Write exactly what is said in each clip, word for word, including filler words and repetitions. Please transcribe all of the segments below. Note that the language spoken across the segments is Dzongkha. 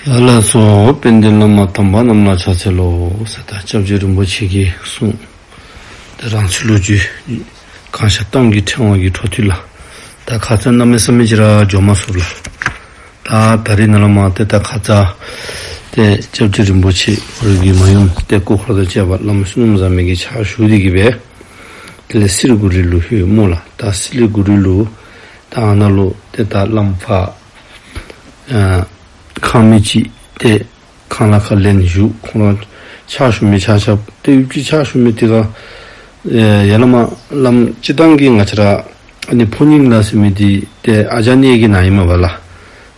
ཡ་ལགས་སོ། དཔལ་ལྡན་བླ་མ་དམ་པ་རྣམས་ལ་ཕྱག་འཚལ་ལོ་ཟེར་ད་སྐྱབས་རྗེ་རིན་པོ་ཆེ་གིས་གསུངས། ཏེ་རང་ཚོད་ལོ་རྒྱུས་གང་ཤར་གཏམ་གྱི་ཕྲེང་བ་གི་འཕྲོ་མཐུད་ལགས། ད་ཁ་ཙ་གནམ་མེད་ས་མེད་ཅིག་ར་འགྱོ་མ་ཚུགས་ལགས། ད་ད་རིས་ནཱ་ལས་མར་ཏེ་ད་ཁ་ཙ་ཏེ་སྐྱབས་རྗེ་རིན་པོ་ཆེ་ཁོ་རའི་གི་མ་ཡུམ་ཏེ་སྐུ་འཁོར་དང་བཅས་པ་བླ་མ་བསོད་ནམས་བཟང་པོ་གི་ཕྱག་ཞུ་སྟེ་གི་སྦེ་དེ་ལས་སི་ལི་གུ་རི་ལུ་ལྷོད་སྨོ་ལགས། ད་སི་ལི་གུ་རི་ལུ་ད་ཨ་ནཱ་ལུ་ཏེ་ད་བླམ་ཕར་ཨ་ཁང་མིག་ཅིག་ཏེ་ཁང་གླ་ཁར་ལེན་བཞུགས། ཁོང་ར་ཕྱག་ཞུ་མི་ཆ་ཁྱབ་ཏེ་ཡུདཔ་ཅིག་ཕྱག་ཞུ་མི་དེ་ཁར་ཨེ་ཡ་ལ་མ་བླམ་སྤྱིར་བཏང་གི་ང་བཅས་ར་ཨ་ནི་ཕོ་ཉིང་ལ་ཟེར་མི་འདི་ཏེ་ཨ་ཅག་གཉིས་ཀྱི་ནང་ཨིན་མས་པ་ལགས།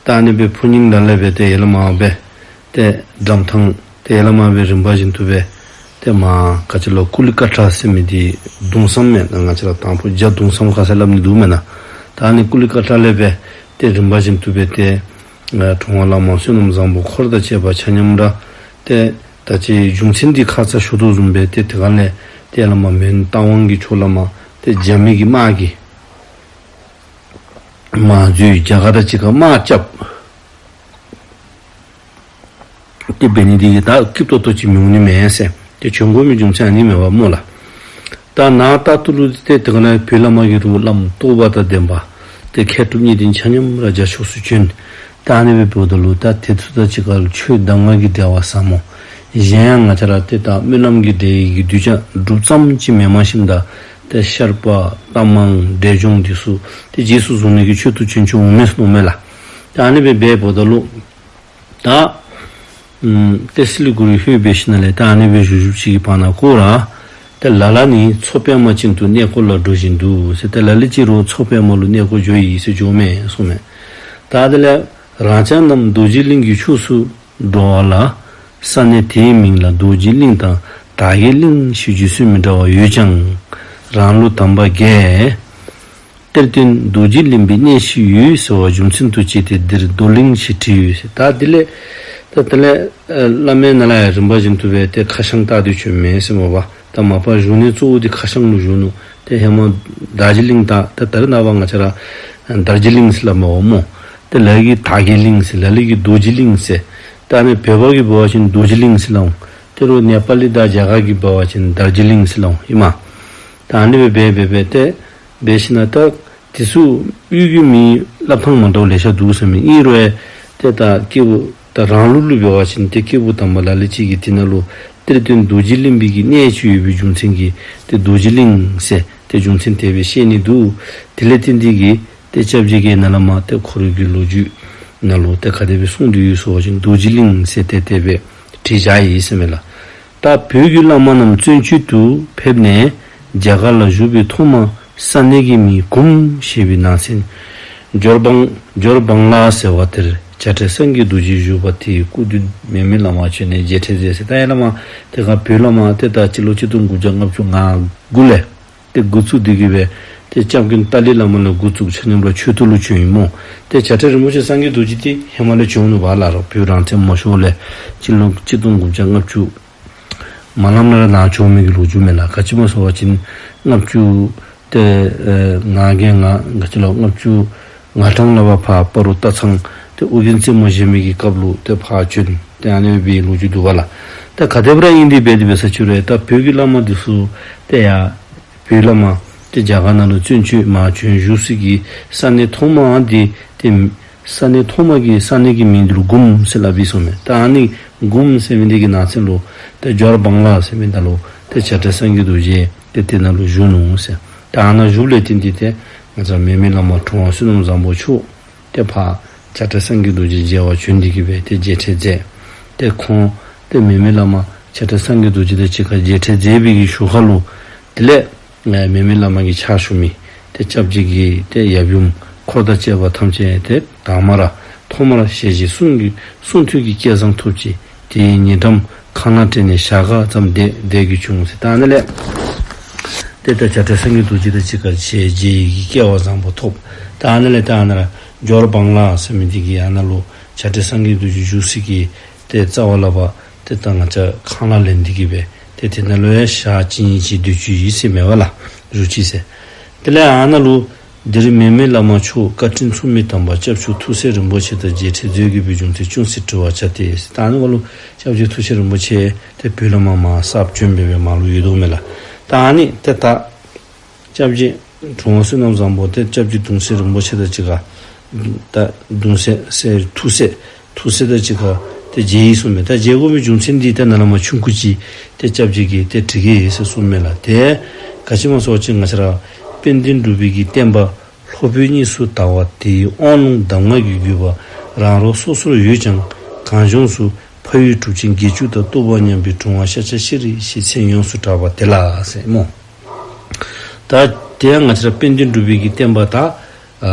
ད་ཨ་ནི་སྦེ་ཕོ་ཉིང་ལ་ལས་སྦེ་ཏེ་ཡ་ལ་མ་སྦེ་ཏེ་འགྲམ་ཐང་ཏེ་ཡ་ལ་མ་སྦེ་རིམ་པ་བཞིན་དུ་སྦེ་ཏེ་མར་ག་ཅི་ལོ་ཀུ་ལི་ཀ་ཏྲ་ཟེར་མི་འདི་གདུང་བསམ་མེན་ན། ང་བཅས་ར་དང་ཕུ་རྒྱ་གདུང་བསམ་ཁ་ཟེར་སླབ་ནི་འདུག་མེན་ན། ད་ཨ་ནི་ཀུ་ལི་ཀ་ཏྲ་ལས་སྦེ་ཏེ་རིམ་པ་བཞིན་དུ་སྦེ་ཏེ་ཨ་དྲུང་པ་བླ་མ་བསོད་ནམས་བཟང་པོ་འཁོར་དང་བཅས་པ་ཆ་མཉམ་ར་ཏེ་ད་ཅི་རྒྱུ་མཚན་འདི་ཁ་ཙ་ཞུ་དོ་བཟུམ་སྦེ་ཏེ་དེ་ཁར་ལས་ཏེ་ཡ་ལ་མ་མོན་རྟ་དབང་གི་ཕྱོགས་ལས་མར་ཏེ་རྒྱ་མི་གི་དམག་གིས་མར་འཛུལ་རྒྱ་གར་དང་གཅིག་ཁར་དམག་རྐྱབ། ཏེ་འབད་ནི་འདི་གིས་ད་སྐྱིད་ཏོག་ཏོ་ཅིག་མི་འོང་ནི་མས་ཟེར། ཏེ་བྱོན་དགོ་མི་རྒྱུ་མཚན་ཨ་ནི་མས་པ་སྨོ་ལགས། ད་ནཱ་ད་ལྟོ་ལུ་ཏེ་དེ་ཁར་ལས་བོད་བླ་མ་གི་རུང་བླམ་རྟོགས་པ་དང་ལྡན་པ་ཏེ་མཁས་གྲུབ་གཉིས་ལྡན་ཆ་མཉམ་ར་རྒྱ་ཕྱོགས་སུ་བྱོན། ད་ཨ་ནི་སྦེ་འབདཝ་ད་ལུ་ད་དེ་ཚུ་དང་གཅིག་ཁར་ཆོས་གདམས་ངག་གི་འབྲེལ་བ་ཟབ་མོ། གཞན་ཡང་ང་བཅས་ར་ཏེ་ད་སྨོན་ལམ་གྱི་འབྲེལ་ཡོད་ཀྱི་གདུལ་བྱ་འབྲུ་ཙམ་ཅིག་མེནམ་ཞིནམ་ད་ཏེ་ཤར་པ་རྟ་མང་འབྲས་ལྗོངས་འདི་ཚུ་ཏེ་རྗེས་སུ་བཟུང་ནི་གི་ཆེད་དུ་བྱོན་བྱོནམ་མས་མནོཝ་མས་ལགས། ད་ཨ་ནི་སྦེ་འབདཝ་ད་ལུ་ད་ཨམ་ཏེ་སི་ལི་གུ་རི་ལྷོད་འབད་ཞིནམ་ལས་ད་ཨ་ནི་སྦེ་བཞུགས་བཞུགསཔ་ཅིག་གི་བར་ན་ཁོ་ར་ཏེ་ལ་ལ་ནི་མཚོ་པདྨ་ཅན་དུ་གནས་སྐོར་ལ་འགྲོ་བཞིན་འདུག་ཟེར། ཏེ་ལ་ལུ་ཅིག་རུང་མཚོ་པདྨ་ལུ་གནས་སྐོར་འགྱོ་ཡི་ཟེར་འགྱོཝ་མས་གསུངམ་མས། ད་དེ་ལས་རང་ཅག་རྣམས་རྡོ་རྗེ་གླིང་གི་ཕྱོགས་སུ་འགྲོ་བ་ལ། ས་གནས་དེའི་མིང་ལ་རྡོ་རྗེ་གླིང་དང་དར་རྒྱས་གླིང་ཞེས་བརྗོད་ཚུལ་མི་འདྲ་བ་ཡོད་ཀྱང་། རང་ལུགས་དམ་པ་བརྒྱད། གཏེར་སྟོན་རྡོ་རྗེ་གླིང་པའི་གནས་ཤིག་ཡོད་ཟེར་བ་རྒྱུ་མཚན་དུ་བྱས་ཏེ་འདིར་རྡོ་གླིང་ཞེས་བྲིས་ཡོད་ཟེར། ད་དེ་ལས་ད་དེ་ལས་ཨ་བླ་མའི་ནང་ལས་ཡང་རིམ་པ་བཞིན་དུ་སྦེ་ཏེ་ཁ་བྱང་བཏགས་ཏེ་བྱོནམ་མས་ཟེར་མས་པ། ད་མ་པ་བཞུགས་གནས་གཙོ་བོ་འདི་ཁ་བྱང་ལུ་བཞུགས་ནུག། ཏེ་ཧེ་མ་དར་རྒྱས་གླིང་ད་ད་ད་རེས་ནངས་པ་ང་བཅས་ར་དར་རྒྱས་གླིང་ཟེར་སླབ་མས་པ་སྨོ། ཏེ་ལ་ལུ་གིས་དར་རྒྱས་གླིང་ཟེར། ལ་ལུ་གིས་རྡོ་རྗེ་གླིང་ཟེར། ད་ཨ་ནི་བོད་པ་གིས་འབད་བ་ཅིན་རྡོ་རྗེ་གླིང་ཟེར་སླབ་འོང་། ཏེ་རོགས་ནེ་པ་ལི་དང་རྒྱ་གར་གྱིས་འབད་བ་ཅིན་དར་རྒྱས་གླིང་ཟེར་སླབ་འོང་ཨིན་མས། ད་ཨ་ནི་སྦེ་འབད་འབད་འབད་ཏེ་འབད་ཞིནམ་ད་དེ་ཚུ་དབུས་ཀྱི་མིང་སླབ་ཐངས་མ་འདྲཝ་ལེ་ཤ་འདུག་ཟེར་མས། ཨིན་རུང་ཡང་ཏེ་ད་སྐྱེས་བུ་ད་རང་ལུགས་ལུ་འབད་བ་ཅིན་ཏེ་སྐྱེས་བུ་དམ་པ་ལ་ལུ་ཅིག་གིས་དེ་ནང་ལུ་གཏེར་སྟོན་རྡོ་རྗེ་གླིང་པའི་གི་གནས་ཅིག་ཡོད་པའི་རྒྱུ་མཚན་གྱིས་ཏེ་རྡོ་རྗེ་གླིང་ཟེར་ཏེ་རྒྱུ་མཚན་དེ་སྦེ་བཤད་ནི་འདུག། དེ་ལས་བརྟེན་ཏེ་གིས་ཏེ་སྐྱབས་རྗེ་གིས་ནཱ་ལས་མར་ཏེ་ཁོ་རའི་གི་ལོ་རྒྱུས་ནང་ལུ་ཏེ་ག་དེ་སྦེ་གསུངས་ཏེ་ཡོད་ཟེར་བ་ཅིན་རྡོ་རྗེ་གླིང་ཟེར་ཏེ་དེ་སྦེ་བྲིས་བཞག་ཡི་ཟེར་མས་ལགས། ད་བོད་ཀྱི་བླ་མ་རྣམས་བཙན་བྱོལ་དུ་ཕེབས་ནས་རྒྱ་གར་ལ་བཞུགས་པའི་ཐོག་མར་ས་གནས་ཀྱི་མིང་གུམ་ཞེས་པའི་ནང་ཚན་ཇོར་བང་ཇོར་བང་ལ་ཟེར་བ་དེར་བྱ་བྲལ་སངས་རྒྱས་རྡོ་རྗེ་བཞུགས་པ་དེའི་སྐུ་མདུན་མེ་མེ་བླ་མ་བྱོན་ནས་མཇལ་འཕྲད་མཛད་ཟེར། ད་ཡ་བླ་མ་དེ་ཁར་བོད་བླ་མ་ཏེ་ད་སྤྱི་ལོ་གཅིག་སྟོང་དགུ་བརྒྱ་ལྔ་བཅུ་ང་དགུ་ལས་ཏེ་འགོ་བཙུགས་ཏེ་གིས་སྦེ་ཏེ་སྐྱབས་མགོན་ཏཱ་ལའི་བླ་མ་ལས་འགོ་བཙུགས་ཆ་མཉམ་ར་ཆོས་ཐོག་ལུ་བྱོན་ཡི་སྨོ། ཏེ་བྱ་བྲལ་རིན་པོ་ཆེ་སངས་རྒྱས་རྡོ་རྗེ་འདི་ཧེ་མ་ལས་བྱོན་ནུག་པ་ལགས། རོགས་བོད་རང་བཙན་མ་ཤོར་ལས་སྤྱི་ལོ་གཅིག་སྟོང་དགུ་བརྒྱ་ལྔ་བཅུ་མ་ལངམ་ལས་ར་ནཱ་བྱོན་མི་གི་ལོ་རྒྱུས་མས་ལགས། ག་ཅི་སྨོ་ཟེར་བ་ཅིན་ལྔ་བཅུ་ཏེ་ཨེ་ང་བརྒྱད་ང་ག་ཅི་ལོ་ལྔ་བཅུ་ང་གྲངས་ལས་ཕར་ཕར་སྤ་རོ་སྟག་ཚང་ཏེ་ཨོ་རྒྱན་རྩེ་མོ་བཞེངས་མི་གི་སྐབས་ལུ་ཏེ་ཕར་བྱོན་ཏེ་ཨ་ནི་སྦེ་ལོ་རྒྱུས་འདུག་པ་ལགས། ད་ག་དེ་སྦེ་ར་ཨིན་ཏེ་འབད་དེ་འབད་ས་ཅི་རུང་ད་བོད་ཀྱི་བླ་མ་འདི་ཚུ་ཏེ་ཡ་བོད་བླ་མ་ཏེ་རྒྱ་གར་ནང་ལུ་བཙན་བྱོལ་མར་བྱོན་བཞུགས་སའི་གི་ས་གནས་ཐོག་མ་འདི་ཏེ་ས་གནས་ཐོག་མ་གི་ས་གནས་ཀྱི་མིང་འདི་ལུ་གུམ་ཟེར་སླབ་ཨིན་གསུངམ་མས། ད་ཨ་ནི་གུམ་ཟེར་མི་འདི་གི་ནང་ཚན་ལུ་ཏེ་ཇོར་བང་ལ་ཟེར་མི་ནང་ལུ་ཏེ་བྱ་བྲལ་སངས་རྒྱས་རྡོ་རྗེ་ཏེ་དེ་ནང་ལུ་བཞུགས་ནུག་ཟེར། ད་ཨ་ནཱ་བཞུགསཔ་ལས་བརྟེན་ཏེ་ཏེ་ང་བཅས་མེ་མེ་བླ་མ་དྲུང་པ་བསོད་ནམས་བཟང་པོ་མཆོག་ཏེ་ཕར་བྱ་བྲལ་སངས་རྒྱས་རྡོ་རྗེ་མཇལ་བར་བྱོན་ཏེ་གིས་སྦེ་ཏེ་མཇལ་འཕྲད་མཛད། ཏེ་ཁོང་ཏེ་མེ་མེ་བླ་མ་བྱ་བྲལ་སངས་རྒྱས་རྡོ་རྗེ་དང་གཅིག་ཁར་མཇལ་འཕྲད་མཛད་པའི་གི་ཞོར་ཁ་ལུ་དེ་ལས་ཨེ་མེ་མེ་བླ་མ་གི་ཕྱག་ཞུ་མི་ཏེ་སྐྱབས་རྗེ་གི་ཏེ་ཡབ་ཡུམ་འཁོར་དང་བཅས་པ་ཐམས་ཅད་ཏེ་དང་མ་ར་ཐོག་མར་ཞལ་བཞེས་གསུང་གི་གསུང་ཐོས་ཀྱི་སྐལ་བཟང་ཐོབ་ཅིང་། དེའི་ཉེ་འགྲམ་ཁང་གླ་སྤྲད་ནས་ཞག་འགའ་ཙམ་བསྡད་བསྡད་དགོས་བྱུང་ཟེར། ད་ཨ་ནཱ་ལས་ཏེ་ད་བྱ་བྲལ་སངས་རྒྱས་རྡོ་རྗེ་དང་གཅིག་ཁར་ཞལ་མཇལ་བའི་གི་སྐལ་བ་བཟང་པོ་ཐོབ། ད་ཨ་ནཱ་ལས་ད་ཨ་ནཱ་ར་ཇོར་བང་ལ་ཟེར་མི་འདི་གི་ཨ་ནཱ་ལུ་བྱ་བྲལ་སངས་རྒྱས་རྡོ་རྗེ་བཞུགས་སའི་གི་ཏེ་རྩ་བ་ལས་ཕར་ཏེ་ད་ང་བཅས་ཁང་གླ་ལེན་ཏེ་གིས་སྦེ་ཏེ་དེ་ནང་ལུ་ཡང་ཞག་གཅིག་གཉིས་ཅིག་སྡོད་བཅུག་ཡི་ཟེར་མས་པ་ལགས། བཞུགས་ཅི་ཟེར། དེ་ལས་ཨ་ནཱ་ལུ་ འདིར་མེ་མེ་བླ་མ་མཆོག་བཀའ་དྲིན་མཚུངས་མེད་དམ་པ་སྐྱབས་མཆོག་ཐུགས་སྲས་རིན་པོ་ཆེ་དང་མཇལ་འཕྲད་མཛོད་དགོས་པའི་རྒྱུ་མཚན་ཅུང་ཟད་དྲི་བར་བྱ་སྟེ། ད་ཨ་ནི་འབདཝ་ལུ་སྐྱབས་རྗེ་ཐུགས་སྲས་རིན་པོ་ཆེ་ཏེ་བོད་ལས་མར་མར་གསརཔ་བྱོན་སྦེ་སྦེ་མར་ལུ་ཡོད་དོ་མས་ལགས། ད་ཨ་ནི་ཏེ་ད་སྐྱབས་རྗེ་གྲུབ་དབང་བསོད་ནམས་བཟང་པོ་ཏེ་སྐྱབས་རྗེ་གདུང་སྲས་རིན་པོ་ཆེ་དང་གཅིག་ཁར་ད་གདུང་སྲས་སྲས་ཐུགས་སྲས་ཐུགས་སྲས་དང་གཅིག་ཁར་ཏེ་མཇལ་ཡི་གསུངམ་མས། ད་མཇལ་དགོ་མི་རྒྱུ་མཚན་འདི་ཏེ་ནཱ་ལས་མར་ཆུང་ཀུ་ཅིག་ཏེ་སྐྱབས་རྗེ་གིས་ཏེ་དྲི་གེ་ཟེར་གསུངམ་མས་ལགས། ཏེ་ག་ཅི་སྨོ་ཟེར་བ་ཅིན་ང་བཅས་ར་དཔལ་ལྡན་འབྲུག་པའི་གི་བསྟན་པ་ལྷོ་བོད་གཉིས་སུ་དར་བ་དེའི་དབང་ལུང་གདམས་ངག་གི་བརྒྱུད་པ་རང་རོགས་སོ་སོར་ཡོད་ཀྱང་གངས་ལྗོངས་སུ་ཕ་ཡུལ་གྲུབ་ཆེན་བརྒྱད་ཅུ་དང་རྟོགས་པ་མཉམ་པའི་གྲུབ་དབང་ཤཱཀྱ་ཤྲཱི་ཞེས་མཚན་ཡོངས་སུ་གྲགས་པ་དེ་ལ་ཟེར་སྨོ། ད་དེ་ཡང་ང་བཅས་ར་དཔལ་ལྡན་འབྲུག་པའི་གི་བསྟན་པ་ད་ཨ་ཨ་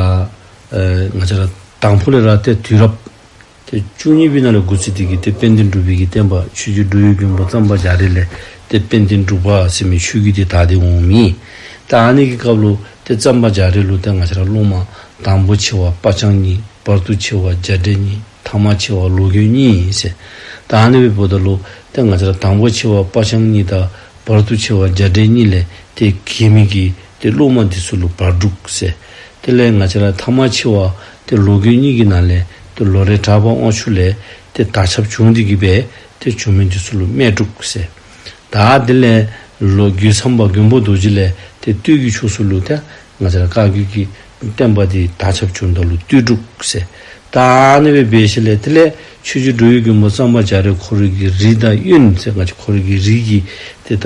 ང་བཅས་ར་དང་ཕུ་ལས་ར་ཏེ་དུས་རབས་ཏེ་བཅུ་གཉིས་པའི་ནང་ལས་འགོ་བཙུགས་ཏེ་གིས་ཏེ་དཔལ་ལྡན་འབྲུག་པའི་གི་བསྟན་པ་ཆོས་རྗེ་འགྲོ་བའི་མགོན་པོ་གཙང་པ་རྒྱ་རས་ལས་ཏེ་དཔལ་ལྡན་འབྲུག་པ་ཟེར་མི་ཆོས་བརྒྱུད་འདི་དར་ཏེ་འོངམ་ཨིན། ད་ཨ་ནི་གི་སྐབས་ལུ་ཏེ་གཙང་པ་རྒྱ་རས་ལུ་ཏེ་ང་བཅས་ར་སློབ་མ་དང་པོ་ཆེ་བ་སྤ་རྐྱང་གཉིས། བར་དུ་ཆེ་བ་རྒྱ་འབྲས་གཉིས། ཐ་མ་ཆེ་བ་ལོ་རྒོད་གཉིས་ཟེར། ད་ཨ་ནི་སྦེ་འབདཝ་ད་ལུ་ཏེ་ང་བཅས་ར་དང་པོ་ཆེ་བ་སྤ་རྐྱང་གཉིས་དང་བར་དུ་ཆེ་བ་རྒྱ་འབྲས་གཉིས་ལས་ཏེ་གྱེས་མི་གི་ཏེ་སློབ་མ་འདི་ཚུ་ལུ་བར་འབྲུག་ཟེར། དེ་ལས་ང་བཅས་ར་ཐ་མ་ཆེ་བ་ཏེ་ལོ་རྒོད་གཉིས་ཀྱི་ནང་ལས་ཏེ་ལོ་རས་གྲགས་པ་དབང་ཕྱུག་ལས་ཏེ་དར་ཁྱབ་བྱུང་སྟེ་གིས་སྦེ་ཏེ་བྱུང་མི་འདི་ཚུ་ལུ་སྨད་འབྲུག་ཟེར། ད་དེ་ལས་ལོ་རྒོད་ཚངས་པ་མགོན་པོ་རྡོ་རྗེ་ལས་ཏེ་སྟོད་ཀྱི་ཕྱོགས་སུ་ལུ་ཏེ་ང་བཅས་ར་བཀའ་བརྒྱུད་ཀྱི་བསྟན་པ་འདི་དར་ཁྱབ་བྱུངམ་ད་ལུ་སྟོད་འབྲུག་ཟེར། ད་ཨ་ནི་སྦེ་འབད་ཞིནམ་ལས་དེ་ལས་ཆོས་རྗེ་འགྲོ་བའི་མགོན་པོ་གཙང་པ་རྒྱ་རས་ཁོ་རའི་གི་རིགས་དང་དབོན་ཟེར་ང་བཅས་ཁོ་རའི་གི་རིགས་ཀྱི་ཏེ་ད་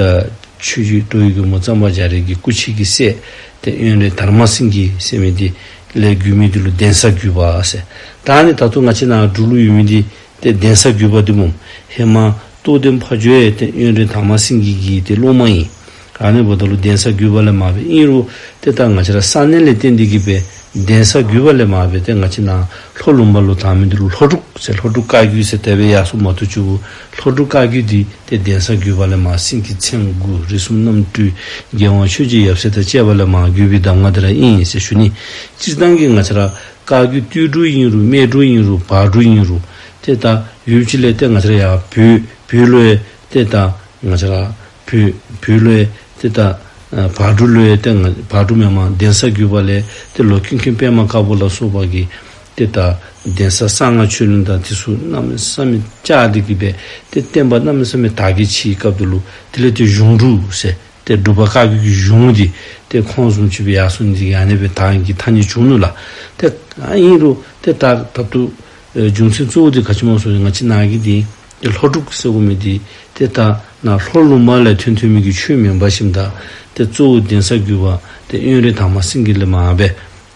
ཆོས་རྗེ་འགྲོ་བའི་མགོན་པོ་གཙང་པ་རྒྱ་རས་ཀྱི་སྐུ་མཆེད་ཀྱི་སྲས་ཏེ་དབོན་རས་དར་མ་སེང་གེ་ཟེར་མི་འདི་ལས་བརྒྱུད་མི་འདི་ལུ་གདན་ས་བརྒྱུད་པ་ཟེར། ད་ཨ་ནི་ད་ལྟོ་ང་བཅས་ནཱ་འབྲུག་ལུ་ཡོད་མི་འདི་ཏེ་གདན་ས་བརྒྱུད་པ་འདི་སྨོ། ཧེ་མ་རྟོགས་ལྡན་ཕ་ཇོ་ཡང་ཏེ་དབོན་རས་དར་མ་སེང་གེ་གི་ཏེ་སློབ་མ་ཨིན། ཨ་ནི་འབདཝ་ད་ལུ་གདན་ས་བརྒྱུད་པ་ལས་མར་སྦེ་ཨིན་རུང་ཏེ་ད་ང་བཅས་ར་ས་གནས་ལས་བརྟེན་ཏེ་གིས་སྦེ་གདན་ས་བརྒྱུད་པ་ལས་མར་སྦེ་ཏེ་ང་བཅས་ནཱ་ལྷོ་ལུང་པ་ལུ་དར་མི་འདི་ལུ་ལྷོ་འབྲུག་ཟེར་ལྷོ་འབྲུག་བཀའ་བརྒྱུད་ཟེར་དེ་སྦེ་ཡར་སོང་མ་བཏུབ་ཅིག་ལྷོ་འབྲུག་བཀའ་བརྒྱུད་འདི་ཏེ་གདན་ས་བརྒྱུད་པ་ལས་མར་སེང་གེ་མཚན་དགུ་རིགས་གསུམ་རྣམ་སྤྲུལ་རྒྱལ་དབང་ཆོས་རྗེ་ཡབ་སྲས་དང་བཅས་པ་ལས་མར་བརྒྱུད་པའི་གདམས་ངག་འདི་ར་ཨིན་ཟེར་ཞུ་ནི། སྤྱིར་བཏང་གི་ང་བཅས་ར་བཀའ་བརྒྱུད་སྟོད་འབྲུག་ཨིན་རུང་སྨད་འབྲུག་ཨིན་རུང་བར་འབྲུག་ཨིན་རུང་ཏེ་ད་ཡུལ་ཅིག་ལས་ཏེ་ང་བཅས་ར་ཡར་བོད་བོད་ལུ་ཡང་ཏེ་ད་ང་བཅས་ར་བོད་བོད་ལུ་ཡང་ཏེ་ད་ཨ་བར་འབྲུག་ལུ་ཡང་ཏེ་ང་བར་འབྲུག་མེན་མར་གདན་ས་བརྒྱུད་པ་ལས་ཏེ་ལོ་ཀུན་མཁྱེན་པདྨ་དཀར་པོ་ལ་སོགས་པ་གིས་ཏེ་ད་གདན་ས་གསང་སྔགས་ཆོས་གླིང་དང་འདི་ཚུ་གནམ་མེད་ས་མེད་བཅགས་ཏེ་གིས་སྦེ་ཏེ་བསྟན་པ་གནམ་མེད་ས་མེད་དར་རྒྱས་ཅིག་སྐབས་འདི་ལུ་དེ་ལས་ཏེ་གཞུང་འབྲུག་ཟེར་ཏེ་འབྲུག་པ་བཀའ་བརྒྱུད་ཀྱི་གཞུང་འདི་ཏེ་ཁོང་བཟུམ་ཅིག་སྦེ་ཡར་སོང་ནི་འདི་ཨ་ནི་སྦེ་དར་ནི་གི་ཐ་སྙད་བྱུང་ནུག་ལགས། ཏེ་ཨ་ཨིན་རུང་ཏེ་ད་ད་ལྟོ་ཨེ་རྒྱུ་མཚན་གཙོ་བོ་འདི་ག་ཅི་སྨོ་ཟེར་བ་ཅིན་ང་བཅས་ནཱ་གི་འདི་ཏེ་ལྷོ་འབྲུག་ཟེར་དགོ་མི་འདི་ཏེ་ད་ནཱ་ལྷོ་ལུང་པ་ལས་ཐོན་ཐོན་མི་གི་ཆོས་མེན་པར་ཞིནམ་ད་ཏེ་གཙོ་བོ་གདན་ས་བརྒྱུད་པ་ཏེ་དབོན་རས་དར་མ་སེང་གེ་ལས་མར་སྦེ་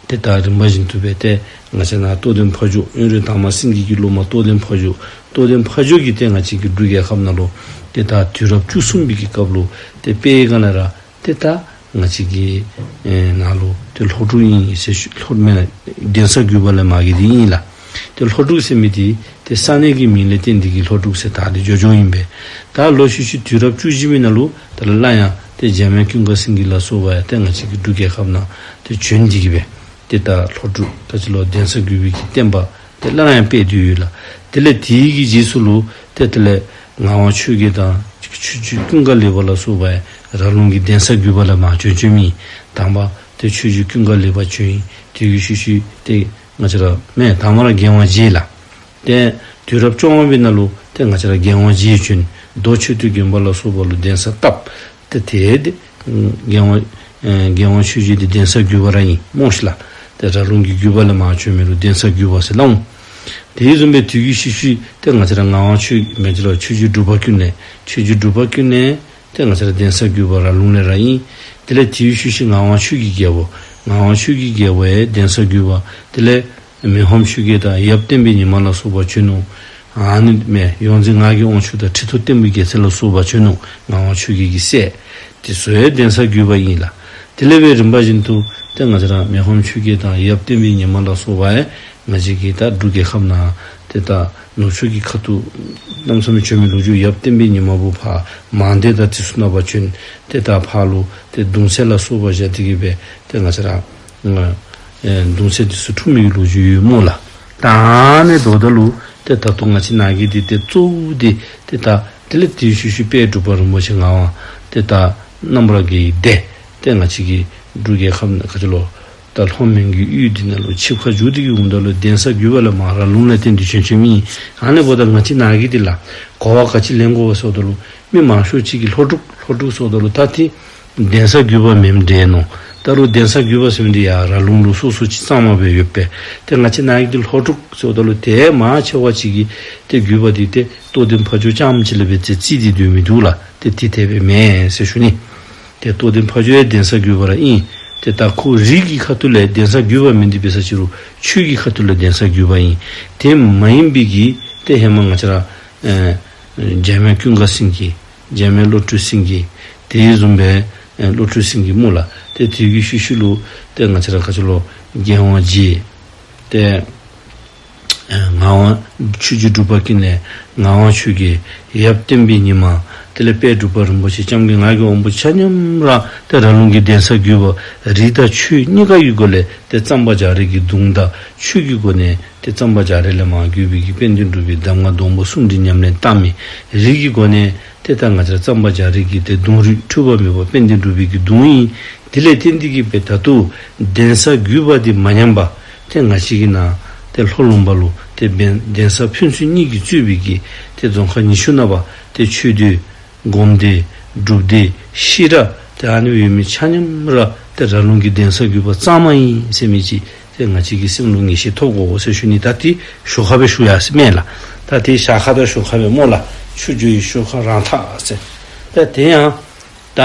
ཏེ་ད་རིམ་པ་བཞིན་དུ་སྦེ་ཏེ་ང་བཅས་ནཱ་རྟོགས་ལྡན་ཕ་ཇོ་དབོན་རས་དར་མ་སེང་གེ་གི་སློབ་མ་རྟོགས་ལྡན་ཕ་ཇོ་རྟོགས་ལྡན་ཕ་ཇོ་གིས་ཏེ་ང་བཅས་ཀྱི་འབྲུག་རྒྱལ་ཁབ་ནང་ལུ་ཏེ་ད་དུས་རབས་བཅུ་གསུམ་པའི་གི་སྐབས་ལུ་ཏེ་དཔེ་ག་ནི་ར་ཏེ་ད་ང་བཅས་ཀྱི་ཨེ་ནཱ་ལུ་ཏེ་ལྷོ་འབྲུག་ཨིན་ཟེར་ཞུ་ལྷོ་མེན་གདན་ས་བརྒྱུད་པ་ལས་མར་གྱི་འདི་ཨིན་ལགས། ཏེ་ལྷོ་འབྲུག་ཟེར་མི་འདི་ཏེ་ས་གནས་ཀྱི་མིང་ལས་བརྟེན་ཏེ་གིས་ལྷོ་འབྲུག་ཟེར་དར་ཏེ་འགྱོ་འགྱོཝ་ཨིན་པས། ད་ལོག་ཤུལ་ཤུལ་དུས་རབས་བཅུ་བཞི་པའི་ནང་ལུ་ད་ལ་སླར་ཡང་ཏེ་འཇམ་དབྱངས་ཀུན་དགའ་སེང་གེ་ལ་སོགས་པ་ཡང་ཏེ་ང་བཅས་ཀྱི་འབྲུག་རྒྱལ་ཁབ་ནང་ཏེ་བྱོན་ཏེ་གིས་སྦེ་ཏེ་ད་ལྷོ་འབྲུག་ད་ཅི་ལོ་གདན་ས་བརྒྱུད་པའི་གི་བསྟན་པ་ཏེ་སླར་ཡང་སྤེལ་ཏེ་ཡོད་ལགས། དེ་ལས་དེའི་གི་རྗེས་སུ་ལུ་ཏེ་དེ་ལས་ངག་དབང་ཆོས་རྒྱལ་དང་ཆོས་རྗེ་ཀུན་དགའ་ལེགས་པ་ལ་སོགས་པ་ཡང་ར་ལུང་གི་གདན་ས་བརྒྱུད་པ་ལས་མར་བྱོན་བྱོནམ་ཨིན། དང་པ་ཏེ་ཆོས་རྗེ་ཀུན་དགའ་ལེགས་པ་བྱོན་ཡི། དེ་གི་ཤུལ་ཤུལ་ཏེ་ང་བཅས་ར་མེན་དང་པ་ར་རྒྱལ་དབང་རྗེ་ལགས། ཏེ་དུས་རབས་བཅོ་ལྔ་པའི་ནང་ལུ་ཏེ་ང་བཅས་ར་རྒྱལ་དབང་རྗེ་བྱོན། རྡོ་མཆོད་རྟེན་དགོན་པ་ལ་སོགས་པ་ལུ་གདན་ས་བཏབ། ཏེ་དེ་ཏེ་རྒྱལ་དབང་ཨེ་རྒྱལ་དབང་ཆོས་རྗེ་འདི་གདན་ས་བརྒྱུད་པ་ར་ཨིན་སྨོ་ཤིག་ལགས། ཏེ་ར་ལུང་གི་བརྒྱུད་པ་ལས་མར་བྱོན་མི་ལུ་གདན་ས་བརྒྱུད་པ་ཟེར་སླབ་འོང་། དེ་བཟུམ་སྦེ་དེ་གི་ཤུལ་ཤུལ་ཏེ་ང་བཅས་ར་ངག་དབང་ཆོས་མེན་ཅི་ལོ་ཆོས་རྗེ་འབྲུག་པ་ཀུན་ལེགས་ཆོས་རྗེ་འབྲུག་པ་ཀུན་ལེགས་ཏེ་ང་བཅས་ར་གདན་ས་བརྒྱུད་པ་ར་ལུང་ལས་ར་ཨིན། དེ་ལས་དེ་ཤུལ་ཤུལ་ངག་དབང་ཆོས་ཀྱི་རྒྱལ་པོ་ངག་དབང་ཆོས་ཀྱི་རྒྱལ་པོ་ཡང་གདན་ས་བརྒྱུད་པ། དེ་ལས་མི་ཕམ་ཆོས་རྒྱལ་དང་ཡབ་བསྟན་པའི་ཉི་མ་ལ་སོགས་པ་བྱོན་ནུག། ཨ་ནི་མེན་ཡོངས་འཛིན་ངག་གི་དབང་ཕྱུག་དང་ཁྲི་ཐོག་བསྟན་པའི་རྒྱལ་མཚན་ལ་སོགས་པ་བྱོན་ནུག། ངག་དབང་ཆོས་རྒྱལ་གྱི་སྲས་དེ་ཚུ་ཡང་གདན་ས་བརྒྱུད་པ་ཨིན་ལགས། དེ་ལས་སྦེ་རིམ་པ་བཞིན་དུ་ཏེ་ང་བཅས་ར་མི་ཕམ་ཆོས་རྒྱལ་དང་ཡབ་བསྟན་པའི་ཉི་མ་ལ་སོགས་པ་ཡང་ང་བཅས་ཀྱི་ད་འབྲུག་རྒྱལ་ཁབ་ནང་ཏེ་ད་ནུབ་ཕྱོགས་ཀྱི་ཁ་ཐུག་གནམ་མེད་ས་མེད་བྱོན་མི་ལོ་རྒྱུས་ཡབ་བསྟན་པའི་ཉི་མ་བོ་ཕར་མང་སྡེ་དང་དེ་ཚུ་ནང་ཕར་བྱོན། ཏེ་ད་ཕར་ལུ་ཏེ་གདུང་སྲས་ལ་སོགས་པ་བཞག་སྟེ་གིས་སྦེ་ཏེ་ང་བཅས་ར་ཨེ་གདུང་སྲས་དེ་ཚུ་འཁྲུངས་མི་གི་ལོ་རྒྱུས་ཡོད་སྨོ་ལགས། ད་ཨ་ནི་འབདཝ་ད་ལུ་ཏེ་ད་ལྟོ་ང་བཅས་ནཱ་གི་འདི་ཏེ་གཙོ་བོ་འདི་ཏེ་ད་དེ་ལས་དེ་ཤུལ་ཤུལ་དཔལ་འབྲུག་པ་རིན་པོ་ཆེ་ངག་དབང་ཏེ་ད་རྣམ་པར་རྒྱལ་བའི་སྡེ་ཏེ་ང་བཅས་ཀྱི་འབྲུག་རྒྱལ་ཁབ་ནང་ག་ཅི་ལོ་ ད་ལྷོ་མོན་གྱི་ཡུལ་འདི་ནང་ལུ་ཆིབས་ཁ་བསྒྱུར་ཏེ་གི་འོངམ་ད་ལུ་གདན་ས་བརྒྱུད་པ་ལས་མར་ར་ལུང་ལས་བརྟེན་ཏེ་བྱོན་བྱོནམ་ཨིན། ཨ་ནི་འབདཝ་ད་ང་བཅས་ནཱ་གི་འདི་ལུ་གོ་བ་ག་ཅི་ལེན་དགོ་ཟེརཝ་ད་ལུ་མི་མང་ཤོས་ཅིག་གིས་ལྷོ་འབྲུག་ལྷོ་འབྲུག་ཟེརཝ་ད་ལུ་ད་ཏེ་གདན་ས་བརྒྱུད་པ་མེནམ་འདྲས་མནོ། ད་རུང་གདན་ས་བརྒྱུད་པ་ཟེར་མི་འདི་ཡར་ར་ལུང་ལུ་སོ་སོ་ཅིག་གཙང་མ་སྦེ་ཡོདཔ་སྦེ། ཏེ་ང་བཅས་ནཱ་གི་འདི་ལྷོ་འབྲུག་ཟེརཝ་ད་ལུ་ཏེ་མང་ཆེ་བ་ཅིག་གིས་ཏེ་བརྒྱུད་པ་འདི་ཏེ་རྟོགས་ལྡན་ཕ་ཇོ་རྐྱངམ་ཅིག་ལས་སྦེ་ཏེ་བརྩི་སྟེ་སྡོད་མི་འདུག་ལགས། ཏེ་དེ་དེ་སྦེ་མེན་ཟེར་ཞུ་ནི། ཏེ་རྟོགས་ལྡན་ཕ་ཇོ་ཡང་གདན་ས་བརྒྱུད་པ་ར་ཨིན། ཏེ་ད་ཁོ་རིགས་ཀྱི་ཁ་ཐུག་ལས་གདན་ས་བརྒྱུད་པ་མེན། དེ་འབད་ས་ཅིག་རུང་ཆོས་ཀྱི་ཁ་ཐུག་ལས་གདན་ས་བརྒྱུད་པ་ཨིན། དེ་མ་ཡིན་པའི་གི་ཏེ་ཧེ་མ་ང་བཅས་ར་ཨེ་འཇམ་དབྱངས་ཀུན་དགའ་སེང་གེ། འཇམ་དབྱངས་བློ་གྲོས་སེང་གེ། དེ་བཟུམ་སྦེ་ཨེ་བློ་གྲོས་སེང་གེ་སྨོ་ལགས། ཏེ་དེ་གི་ཤུལ་ཤུལ་ལུ་ཏེ་ང་བཅས་ར་ག་ཅི་ལོ་རྒྱལ་དབང་རྗེ། ཏེ་ཨེ་ངག་དབང་ཆོས་རྗེ་འབྲུག་པ་ཀུན་ལེགས། ངག་དབང་ཆོས་རྒྱལ། ཡབ་བསྟན་པའི་ཉི་མ། དེ་ལས་དཔལ་འབྲུག་པ་རིན་པོ་ཆེ། སྐྱབས་མགོན་ངག་གི་དབང་པོ་ཆ་མཉམ་ར་ཏེ་ར་ལུང་གི་གདན་ས་བརྒྱུད་པ་རིགས་དང་ཆོས་གཉིས་ཀ་གི་སྒོ་ལས་ཏེ་གཙང་པ་རྒྱ་རས་ཀྱི་གདུང་དང་ཆོས་ཀྱི་སྒོ་ནས་ཏེ་གཙང་པ་རྒྱ་རས་ལས་མར་བརྒྱུད་པའི་གི་དཔལ་ལྡན་འབྲུག་པའི་གདམས་ངག་སྡོང་པོ་གསུམ་འདི་ཉམས་ལེན་བཏང་མི། རིགས་ཀྱི་སྒོ་ནས་ཏེ་ད་ང་བཅས་ར་གཙང་པ་རྒྱ་རས་ཀྱི་ཏེ་གདུང་རིགས་འཁྲུལ་པ་མེད་པ་དཔལ་ལྡན་འབྲུག་པའི་གི་གདུང་ཨིན། དེ་ལས་བརྟེན་ཏེ་གི་སྦེ་ད་ལྟོ་གདན་ས་བརྒྱུད་པ་འདི་མ་ཉམས་པར་ཏེ་ང་བཅས་ཀྱི་ནཱ་ཏེ་ལྷོ་ལུང་པ་ལུ་ཏེ་བན་གདན་ས་ཕན་ཚུན་གཉིས་ཀྱིས་གཙོས་པའི་གི་ཏེ་རྫོང་ཁག་ཉི་ཤུ་ནང་པ་ཏེ་ཆོས་སྡེ་སྒོམ་སྡེ་སྒྲུབ་སྡེ་ཤེས་རབ་ཏེ་ཨ་ནི་ཡོད་མི་ཆ་མཉམ་ར་ཏེ་ར་ལུང་གི་གདན་ས་བརྒྱུད་པ་གཙང་མ་ཨིན་ཟེར་མི་ཅིག་ཏེ་ང་བཅས་ཀྱིས་སེམས་ལུ་ངེས་ཤེས་ཐོབ་དགོ་ཟེར་ཞུ་ནི། ད་ཏེ་ཞོར་ཁ་སྦེ་ཞུ་ཡ་ཟེར་མེན་ལགས། ད་ཏེ་ཞག་ཁ་དང་ཞོར་ཁ་སྦེ་སྨོ་ལགས། ཆུ་རྒྱུས་ཞོར་ཁ་རང་འཐག་ཟེར། ད་དེ་ཡང་ད་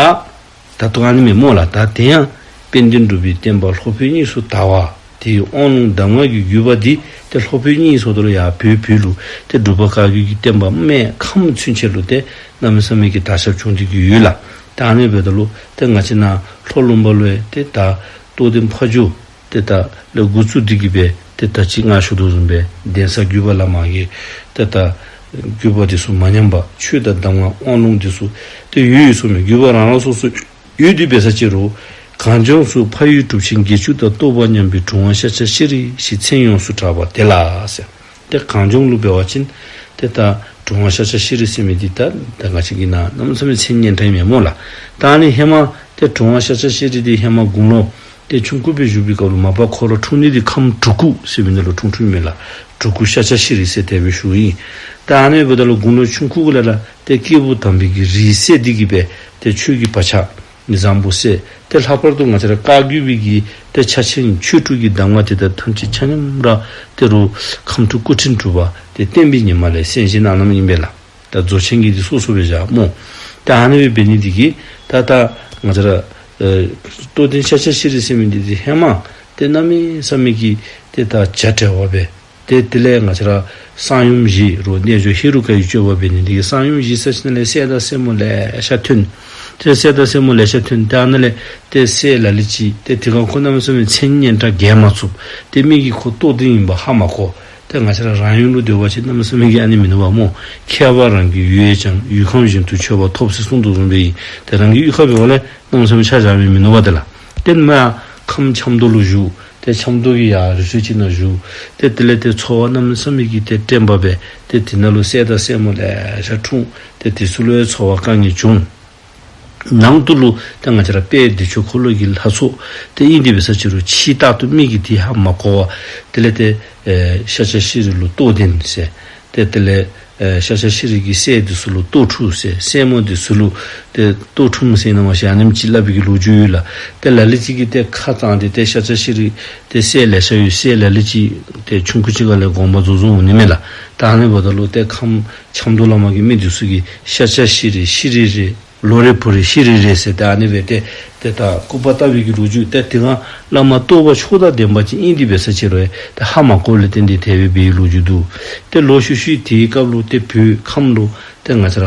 ད་ལྟོ་ཨ་ནི་མེན་སྨོ་ལགས། ད་དེ་ཡང་དཔལ་ལྡན་འབྲུག་པའི་བསྟན་པ་ལྷོ་བོད་གཉིས་སུ་དར་བ་དེའི་དབང་ལུང་གདམས་ངག་གི་བརྒྱུད་པ་འདི་ཏེ་ལྷོ་བོད་གཉིས་སུ་དར་ཡར་བོད་བོད་ལུ་ཏེ་འབྲུག་པ་བཀའ་བརྒྱུད་ཀྱི་བསྟན་པ་སྨད་ཁམས་ཚུན་ཆད་ལུ་ཏེ་གནམ་མེད་ས་མེད་ཀྱི་དར་ཁྱབ་བྱུང་སྟེ་གི་ཡོད་ལགས། ད་ཨ་ནི་འབདཝ་ད་ལུ་ཏེ་ང་བཅས་ནཱ་ལྷོ་ལུང་པ་ལུ་ཡང་ཏེ་ད་རྟོགས་ལྡན་ཕ་ཇོ་ཏེ་ད་ལས་འགོ་བཙུགས་ཏེ་གི་སྦེ་ཏེ་ད་ཅི་ང་ཞུ་དོ་བཟུམ་སྦེ་གདན་ས་བརྒྱུད་པ་བླ་མ་གི་ཏེ་ད་བརྒྱུད་པ་འདི་ཚུ་མ་ཉམས་པར་ཆོས་དང་གདམས་ངག་དབང་ལུང་འདི་ཚུ་ཏེ་ཡོད་ཡོད་ཟེར་མི་བརྒྱུད་པ་རང་རང་སོ་སོ་ཡོད། དེ་འབད་ས་ཅིག་རུང་གངས་ལྗོངས་སུ་ཕ་ཡུལ་གྲུབ་ཆེན་བརྒྱད་ཅུ་དང་རྟོགས་པ་མཉམ་པའི་གྲུབ་དབང་ཤཱཀྱ་ཤྲཱི་ཞེས་མཚན་ཡོངས་སུ་གྲགས་པ་དེ་ལ་ཟེར། ཏེ་གངས་ལྗོངས་ལུ་འབད་བ་ཅིན་ཏེ་ད་གྲུབ་དབང་ཤཱཀྱ་ཤྲཱི་ཟེར་མི་འདི་ད་ད་ང་བཅས་ཀྱི་ནཱ་གནམ་མེད་ས་མེད་མཚན་སྙན་གྲགས་ཨིན་མས་སྨོ་ལགས། ད་ཨ་ནི་ཧེ་མ་ཏེ་གྲུབ་དབང་ཤཱཀྱ་ཤྲཱི་འདི་ཧེ་མ་དགུང་ལོ་ཏེ་ཆུང་ཀུ་སྦེ་བཞུགས་པའི་སྐབས་ལུ་མ་པ་ཁོ་ར་འཁྲུངས་ནི་འདི་ཁམས་གྲུ་གུ་ཟེར་མི་ནང་ལུ་འཁྲུངས་འཁྲུངསམ་ཨིན་མས་ལགས། གྲུ་གུ་ཤཱཀྱ་ཤྲཱི་ཟེར་དེ་སྦེ་ཞུཝ་ཨིན། ད་ཨ་ནི་འབདཝ་ད་ལུ་དགུང་ལོ་ཆུང་ཀུ་གུ་ལས་ར་ཏེ་སྐྱེས་བུ་དམ་པའི་གི་རིགས་སད་དེ་གི་སྦེ་ཏེ་ཆོས་ཀྱི་བག་ཆགས་མི་བཟང་པོ་སད། ཏེ་ལྷག་པར་དུ་ང་བཅས་ར་བཀའ་བརྒྱུད་པའི་གི་ཏེ་ཕྱག་ཆེན་ཆོས་དྲུག་གི་གདམས་ངག་དེ་དག་ཐམས་ཅད་ཆ་མཉམ་ར་ཏེ་རུང་ཁམས་སྤྲུལ་སྐུ་ཕྲེང་དྲུག་པ་ཏེ་བསྟན་པའི་ཉི་མ་ལས་གསན་བཞེས་གནང་གནངམ་ཨིན་པས་ལགས། ད་རྫོགས་ཆེན་གྱི་འདི་སོ་སོ་སྦེ་བཞག་སྨོ། ད་ཨ་ནི་སྦེ་འབད་ནི་འདི་གིས་ད་ད་ང་བཅས་ར་ཨེ་རྟོགས་ལྡན་ཤཱཀྱ་ཤྲཱི་ཟེར་མི་འདི་འདི་ཧེ་མ་ཏེ་གནམ་མེད་ས་མེད་ཀྱི་ཏེ་ད་བྱ་བྲལ་བ་སྦེ་ཏེ་དེ་ལས་ང་བཅས་ར་གསང་ཡུམ་བཞི་རུང་རྣལ་འབྱོར་ཧེ་རུ་ཀ་ཡི་སྤྱོད་པ་འབད་ནི་འདི་གིས་གསང་ཡུམ་བཞི་ཟེར་ཞིནམ་ལས་སྲས་དང་སྲས་མོ་ལེ་ཤ་ཐོན། ཏེ་སྲས་དང་སྲས་མོ་ལེ་ཤ་ཐོན། ཏེ་ཨ་ནཱ་ལས་ཏེ་སྲས་ལ་ལུ་ཅིག་ཏེ་དེ་སྒང་ཁོ་གནམ་མེད་ས་མེད་མཚན་སྙན་གྲགས་རྒྱས་མ་ཚུགས། ཏེ་མི་གིས་ཁོ་རྟོགས་ལྡན་ཨིནམ་ཧ་མ་གོ། ཏེ་ང་བཅས་ར་རང་ཡུལ་ལུ་སྡོད་པ་ཅིན་གནམ་མེད་ས་མེད་ཀྱི་ཨ་ནི་མིན་ནུག་པ་སྨོ། ཁྱད་པར་རང་གི་ཡུལ་ཡིན་ཀྱང་ཡུལ་ཁམས་བཞིན་དུ་ཆོད་པ་ཐོབ་ཟེར་གསུངས་དོ་བཟུམ་སྦེ་ཨིན། ཏེ་རང་གི་གཡུས་ཁར་འབད་བ་ལས་གནམ་མེད་ས་མེད་ཆ་བཞག་མི་མིན་ནུག་པ་དེ་ལགས། ཏེ་མར་ཁམས་ཆབ་མདོ་ལུ་བཞུགས། ཏེ་ཆབ་མདོ་གི་ཡར་རི་ཁྲོད་ཅིག་ནང་བཞུགས། ཏེ་དེ་ལས་ཏེ་འཚོ་བ་གནམ་མེད་ས་མེད་ཀྱི་ཏེ་བཀྲེན་པ་སྦེ་ཏེ་དེ་ནང་ལུ་སྲས་དང་སྲས་མོ་ལེ་ཤ་འཁྲུངས། ཏེ་དེ་ཚུ་ལུ་ཡང་འཚོ་བ་དཀའ་ངལ་བྱུང་། ནང་དུ་ལུ་ཏེ་ང་བཅས་ར་དཔལ་བདེ་མཆོག་འཁོར་ལོ་གི་ལྷ་ཚོགས་ཏེ་ཨིན། དེ་འབད་ས་ཅིག་རུང་ཕྱི་ལྟར་དུ་མི་གིས་དེ་ཧ་མ་གོ་བར་དེ་ལས་ཏེ་ཨེ་ཤཱཀྱ་ཤྲཱི་ལུ་རྟོགས་ལྡན་ཟེར། ཏེ་དེ་ལས་ཨེ་ཤཱཀྱ་ཤྲཱི་གི་སྲས་འདི་ཚུ་ལུ་རྟོགས་འཁྲུངས་ཟེར། སྲས་མོ་འདི་ཚུ་ལུ་ཏེ་རྟོགས་འཁྲུངས་ཟེར་ཨིན་ན་མ་ཤེས། ཨ་ནེམ་ཅིག་སླབ་པའི་གི་ལོ་རྒྱུས་ཡོད་ལགས། ཏེ་ལ་ལུ་ཅིག་གིས་ཏེ་ཁ་བཏང་སྟེ་ཏེ་ཤཱཀྱ་ཤྲཱི་ཏེ་སྲས་ལེ་ཤ་ཡོད། སྲས་ལ་ལུ་ཅིག་ཏེ་ཆུང་ཀུ་ཅིག་ཁ་ལས་དགོངས་པ་རྫོགས་རྫོགསཔ་འོང་ནི་མས་ལགས། ད་ཨ་ནི་འབདཝ་ད་ལུ་ཏེ་ཁམས་ཆབ་མདོ་ལས་མར་གྱི་མི་འདི་ཚུ་གིས་ཤཱཀྱ་ཤྲཱི་ཤྲཱི་རེ་ལོ་རེ་བུ་རེ་ཤྲཱི་རེ་ཟེར་ཏེ་ཨ་ནི་སྦེ་ཏེ་ཏེ་ད་སྐུར་པ་བཏབ་པའི་གི་ལོ་རྒྱུས། ཏེ་དེ་སྒང་བླ་མ་རྟོགས་པ་མཆོག་དང་ལྡན་པ་ཅིག་ཨིན། དེ་འབད་ས་ཅིག་རུང་ཏེ་ཧ་མ་གོ་ལས་བརྟེན་ཏེ་དེ་སྦེ་འབད་བའི་ལོ་རྒྱུས་འདུག། ཏེ་ལོག་ཤུལ་ཤུལ་དེའི་སྐབས་ལུ་ཏེ་བོད་ཁམས་ལུ་ཏེ་ང་བཅས་ར་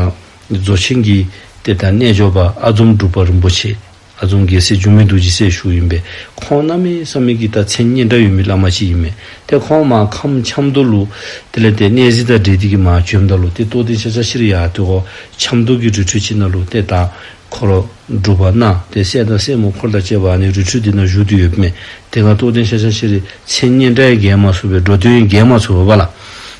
རྫོགས་ཆེན་གྱི་ཏེ་ད་རྣལ་འབྱོར་པ་ཨ་འཛོམ་འབྲུག་པ་རིན་པོ་ཆེ་ཨ་འཛོམ་རྒྱལ་སྲས་འགྱུར་མེད་རྡོ་རྗེ་ཟེར་ཞུཝ་ཨིན་པས། ཁོང་གནམ་མེད་ས་མེད་ཀྱི་ད་མཚན་སྙན་གྲགས་ཡོད་མི་བླ་མ་ཅིག་ཨིན་མས། ཏེ་ཁོང་མར་ཁམས་ཆབ་མདོ་ལུ་དེ་ལས་ཏེ་གནས་གཟིགས་དང་འབྲེལ་ཏེ་གི་མར་བྱོནམ་ད་ལུ་ཏེ་རྟོགས་ལྡན་ཤཱཀྱ་ཤྲཱི་ཡར་ཏེ་ཁོ་ཆབ་མདོ་གི་རི་ཁྲོད་ཅིག་ནང་ལུ་ཏེ་ད་ཁོ་ར་སྒྲུབ་པ་གནང་། ཏེ་སྲས་དང་སྲས་མོ་འཁོར་དང་བཅས་པ་ཨ་ནི་རི་ཁྲོད་འདི་ནང་བཞུགས་ཏེ་ཡོདཔ་མས། དེ་སྒང་རྟོགས་ལྡན་ཤཱཀྱ་ཤྲཱི་མཚན་སྙན་གྲགས་ཡང་རྒྱས་མ་ཚུགས་པས། འགྲོ་དོན་ཡང་རྒྱས་མ་ཚུགས་པས་པ་ལགས།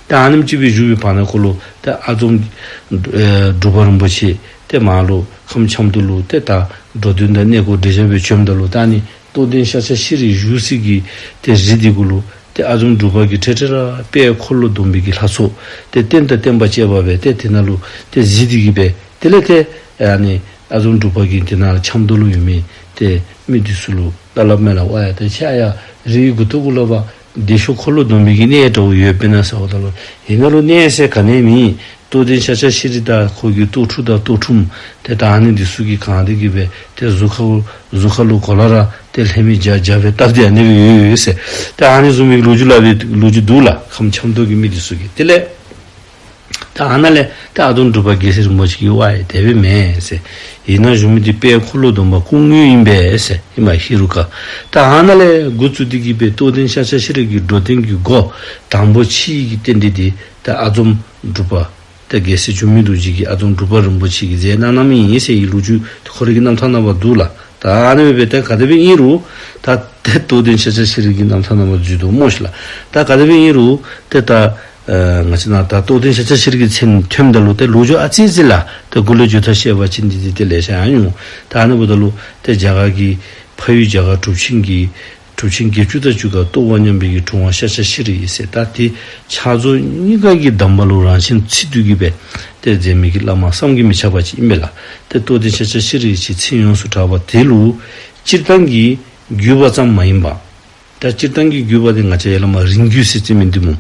ད་ཨ་ནེམ་ཅིག་སྦེ་བཞུགས་པའི་བར་ན་ཁོ་ལུ་ཏེ་ཨ་འཛོམ་ཨེ་འབྲུག་པ་རིན་པོ་ཆེ་ཏེ་མར་ལུ་ཁམས་ཆབ་མདོ་ལུ་ཏེ་ད་འགྲོ་དོན་དང་གནས་སྐོར་འབྲེལ་བཞག་སྦེ་བྱོནམ་ད་ལུ་ད་ཨ་ནི་ རྟོགས་ལྡན་ཤཱཀྱ་ཤྲཱི་བཞུགས་ས་གི་ཏེ་གཞི་འདི་གུ་ལུ་ཏེ་ཨ་ཛོམ་འབྲུག་པ་གིས་འཕྲལ་འཕྲལ་ར་དཔལ་འཁོར་ལོ་སྡོམ་པའི་གི་ལྷ་ཚོགས་ཏེ་རྟེན་དང་བརྟེན་པ་བཅས་པ་སྦེ་ཏེ་དེ་ནང་ལུ་ཏེ་གཟིགས་ཏེ་གི་སྦེ་དེ་ལས་ཏེ་ཨ་ནི་ཨ་ཛོམ་འབྲུག་པ་གིས་དེ་ནང་ཆབ་མདོ་ལུ་ཡོད་མི་ཏེ་མི་འདི་ཚུ་ལུ་ད་སླབ་མས་ལགས། ཝའེ་ཏེ་ཁྱེད་ཡར་རི་གི་མགུ་ཏོ་གུ་ལུ་འབད་བདེ་མཆོག་འཁོར་ལོ་སྡོམ་པའི་གི་གནས་འདྲཝ་ཡོདཔ་ཨིན་ན་ཟེརཝ་ད་ལུ་ཨེ་ནཱ་ལུ་གནས་ཟེར་ག་ནི་ཡང་མེད། རྟོགས་ལྡན་ཤཱཀྱ་ཤྲཱི་དང་ཁོ་གི་ལྟོ་ཕྲུག་དང་ལྟོ་ཕྲུགམ་ཏེ་ད་ཨ་ནི་འདི་ཚུ་གིས་གང་སྟེ་གི་སྦེ་ཏེ་གཟུགས་ཁར་གཟུགས་ཁར་ལུ་གོ་ལ་ར་ཏེ་ལྷད་མེད་རྒྱ་རྒྱ་སྦེ་བཏབ་སྟེ་ཨ་ནི་སྦེ་ཡོད་ཡོད་ཟེར། ཏེ་ཨ་ནི་བཟུམ་མའི་ལོ་རྒྱུས་སླབ་པའི་ལོ་རྒྱུས་འདུག་ལགས། ཁམས་ཆབ་མདོ་གི་མི་འདི་ཚུ་གིས། དེ་ལས་ད་ཨ་ནཱ་ལས་ད་ཨ་ཛོམ་འབྲུག་པ་རྒྱལ་སྲས་རིན་པོ་ཆེ་གིས་ཝའེ་དེ་སྦེ་མེན་ཟེར། ཨེ་ནཱ་བཞུགས་མི་འདི་དཔལ་འཁོར་ལོ་སྡོམ་པ་སྐུ་དངོས་ཨིན་པས་ཟེར། ཨེ་མ་ཧེ་རུ་ཀ། ད་ཨ་ནཱ་ལས་འགོ་བཙུགས་ཏེ་གི་སྦེ་རྟོགས་ལྡན་ཤཱཀྱ་ཤྲཱི་གི་འགྲོ་དོན་གྱི་སྒོ་དང་པོ་ཕྱེ་ནི་གི་རྟེན་འབྲེལ་འདི་ད་ཨ་ཛོམ་འབྲུག་པ་ད་རྒྱལ་སྲས་འགྱུར་མེད་རྡོ་རྗེ་གིས་ཨ་ཛོམ་འབྲུག་པ་རིན་པོ་ཆེ་གིས་མཛད་གནང་གནངམ་ཨིན་ཟེར་ཡི་ལོ་རྒྱུས་ཏེ་ཁོ་རའི་གི་རྣམ་ཐར་ནང་ཕར་འདུག་ལགས། ད་ཨ་ནི་སྦེ་ཏེ་ག་དེ་སྦེ་ཨིན་རུང་ད་ཏེ་རྟོགས་ལྡན་ཤཱཀྱ་ཤྲཱི་གི་རྣམ་ཐར་ནང་ཕར་འཛུལ་དོ་སྨོ་ཤིག་ལགས། ད་ག་དེ་སྦེ་ཨིན་རུང་ཏེ་ད་ཨ་ང་བཅས་ནཱ་ད་རྟོགས་ལྡན་ཤཱཀྱ་ཤྲཱི་གི་མཚན་ཐོནམ་ད་ལུ་ཏེ་ལོ་རྒྱུས་ཨ་ཙི་ཙི་ལགས་ཏེ་མགུ་ལས་བརྗོད་ཐབས་ཤེས་པ་ཅིན་འདི་འདི་ཏེ་ལེ་ཤ་ཡང་འོང་། ད་ཨ་ནི་འབདཝ་ད་ལུ་ཏེ་རྒྱ་གར་གྱི་ཕ་ཡུལ་རྒྱ་གར་གྲུབ་ཆེན་གྱི་གྲུབ་ཆེན་བརྒྱད་ཅུ་དང་བཅུ་ག་རྟོགས་པ་མཉམ་པའི་གི་གྲུབ་དབང་ཤཱཀྱ་ཤྲཱི་ཡི་ཟེར། ད་ཏེ་ཕྱག་རྫོགས་གཉིས་ཀ་གི་གདམས་པ་ལུ་རང་བཞིན་ཚིག་བསྡུས་ཀྱི་སྦེ་ཏེ་མཛད་མི་གི་བླ་མ་བསམ་གྱིས་མི་ཁྱབ་པ་ཅིག་ཨིན་པས་ལགས། ཏེ་རྟོགས་ལྡན་ཤཱཀྱ་ཤྲཱི་ཡི་ཅིག་མཚན་ཡོངས་སུ་གྲགས་པ་དེ་ལུ་སྤྱིར་བཏང་གི་བརྒྱུད་པ་ཙམ་མ་ཡིན་པ། ད་སྤྱིར་བཏང་གི་བརྒྱུད་པ་འདི་ང་བཅས་ཡར་ལས་མར་རིང་བརྒྱུད་ཟེར་རྩི་མི་འདི་སྨོ།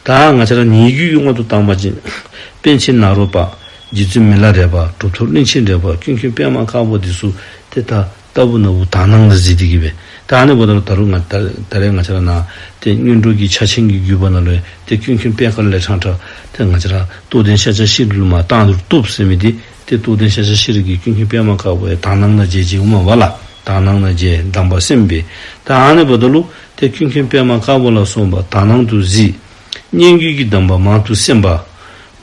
ད་ང་བཅས་ར་ཉེ་བརྒྱུད་ཀྱི་ངོས་ཐོག་བཏང་པ་ཅིན་པཎ་ཆེན་ནཱ་རོ་པ། རྗེ་བཙུན་མི་ལ་རས་པ། གྲུབ་ཐོབ་གླིང་ཆེན་རས་པ། ཀུན་མཁྱེན་པདྨ་དཀར་པོ་འདི་ཚུ་ཏེ་ད་ལྟ་བུ་ན་བུ་དག་སྣང་ནང་གཟིགས་ཏེ་གི་སྦེ། ད་ཨ་ནི་འབདཝ་ད་ལུ་ད་རུང་ང་ད་ད་རེས་ང་བཅས་ར་ནཱ་ཏེ་སྔོན་འགྲོ་གི་ཕྱག་ཆེན་གྱི་བརྒྱུད་པ་ནང་ལུ་ཏེ་ཀུན་མཁྱེན་པད་དཀར་ལས་ཕྲང་ཕྲང་ཏེ་ང་བཅས་ར་རྟོགས་ལྡན་ཤཱཀྱ་ཤྲཱི་ལུ་མར་བཏང་རུང་བཏུབ་ཟེར་མི་འདི་ཏེ་རྟོགས་ལྡན་ཤཱཀྱ་ཤྲཱི་གིས་ཀུན་མཁྱེན་པདྨ་དཀར་པོ་ཡང་དག་སྣང་ནང་མཇལ་མཇལཝ་མས་པ་ལགས། དག་སྣང་ནང་མཇལ་གདམས་པ་གསན་པས། ད་ཨ་ནི་འབདཝ་ད་ལུ་ཏེ་ཀུན་མཁྱེན་པདྨ་དཀར་པོ་ལ་སོགས་པ་དག་སྣང་དུ་གཟིགས། སྙན་བརྒྱུད་ཀྱི་གདམས་པ་མང་དུ་གསན་པ།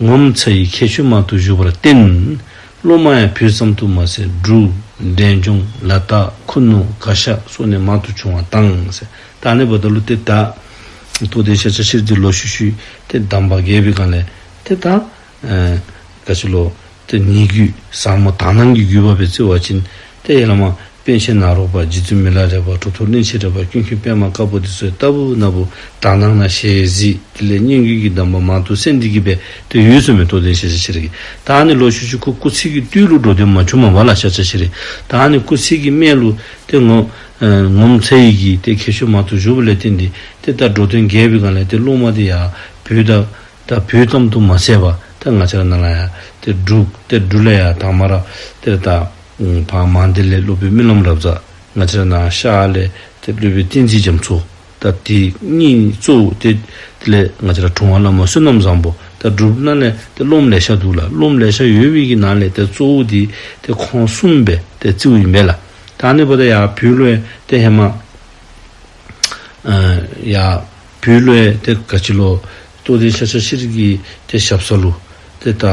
ངོ་མཚར་བའི་ཁྱད་ཆོས་མང་དུ་བཞུགས་པར་བརྟེན། སློབ་མ་ཡང་བོད་ཙམ་དུ་མ་ཟད་འབྲུག་འབྲས་ལྗོངས་ལ་དྭགས་ཁུ་ནུ་གར་ཞ་སོགས་ནས་མང་དུ་བྱུང་བ་དང་ཟེར། ད་ཨ་ནི་འབདཝ་ད་ལུ་ཏེ་ད་རྟོགས་ལྡན་ཤཱཀྱ་ཤྲཱི་འདི་ལོག་ཤུལ་ཤུལ་ཏེ་གདམས་པ་རྒྱས་པའི་སྒང་ལས་ཏེ་ད་ཨེ་ག་ཅི་ལོ་ཏེ་ཉེ་བརྒྱུད་ཟབ་མོ་དག་སྣང་གི་བརྒྱུད་པ་སྦེ་བརྩི་བ་ཅིན་ཏེ་ཡར་ལས་མར་པཎ་ཆེན་ནཱ་རོ་པ། རྗེ་བཙུན་མི་ལ་རས་པ། གྲུབ་ཐོབ་གླིང་ཆེན་རས་པ། ཀུན་མཁྱེན་པདྨ་དཀར་པོ་འདི་ཚུ་ལྟ་བུ་ན་བུ་དག་སྣང་ནང་ཞལ་གཟིགས། དེ་ལས་སྙན་བརྒྱུད་ཀྱི་གདམས་པ་མང་དུ་གསན་ཏེ་གི་སྦེ་ཏེ་ཡོད་ཟེར་མས། རྟོགས་ལྡན་ཤཱཀྱ་ཤྲཱི་གིས་ད་ཨ་ནི་ལོག་ཤུལ་ཤུལ་ཁོ་སྐུ་ཚེ་གི་དུས་ལུ་འགྲོ་དོན་མ་བྱུངམ་མས་པ་ལགས་ཤཱཀྱ་ཤྲཱི། ད་ཨ་ནི་སྐུ་ཚེ་གི་སྨད་ལུ་ཏེ་ངོ་ཨེ་ངོ་མཚར་བའི་གི་ཏེ་ཁྱད་ཆོས་མང་དུ་བཞུགས་པ་ལས་བརྟེན་ཏེ་ཏེ་ད་འགྲོ་དོན་རྒྱས་པའི་སྒང་ལས་ཏེ་སློབ་མ་འདི་ཡར་བོད་དང་ད་བོད་ཙམ་དུ་མ་ཟད་པར་ད་ང་བཅས་ར་ནཱ་ལས་ཡར་ཏེ་འབྲུག་ཏེ་འབྲུག་ལས་ཡར་དང་པ་ར་ཏེ་ད་ཨམ་ཕར་མང་སྡེ་ལས་སློབ་དཔོན་སྨོན་ལམ་རབ་བཟང་། ང་བཅས་ར་ནཱ་ཤར་ལས་ཏེ་སློབ་དཔོན་བསྟན་འཛིན་རྒྱ་མཚོ། ད་དེ་གཉིས་གཙོ་བོ་ཏེ་དེ་ལས་ང་བཅས་ར་གྲུབ་དབང་བླ་མ་བསོད་ནམས་བཟང་པོ། ད་འབྲུག་ནང་ལས་ཏེ་སློབ་མ་ལེ་ཤ་འདུག་ལགས། སློབ་མ་ལེ་ཤ་ཡོད་པའི་གི་ནང་ལས་ཏེ་གཙོ་བོ་འདི་ཏེ་ཁོང་གསུམ་སྦེ་ཏེ་བརྩིཝ་ཨིན་པས་ལགས། ད་ཨ་ནི་འབདཝ་ད་ཡར་བོད་ལུ་ཡང་ཏེ་ཧེ་མ་ཨ་ཡར་བོད་ལུ་ཡང་ཏེ་ག་ཅི་ལོ་རྟོགས་ལྡན་ཤཱཀྱ་ཤྲཱི་གི་ཏེ་ཞབས་ས་ལུ་ཏེ་ད་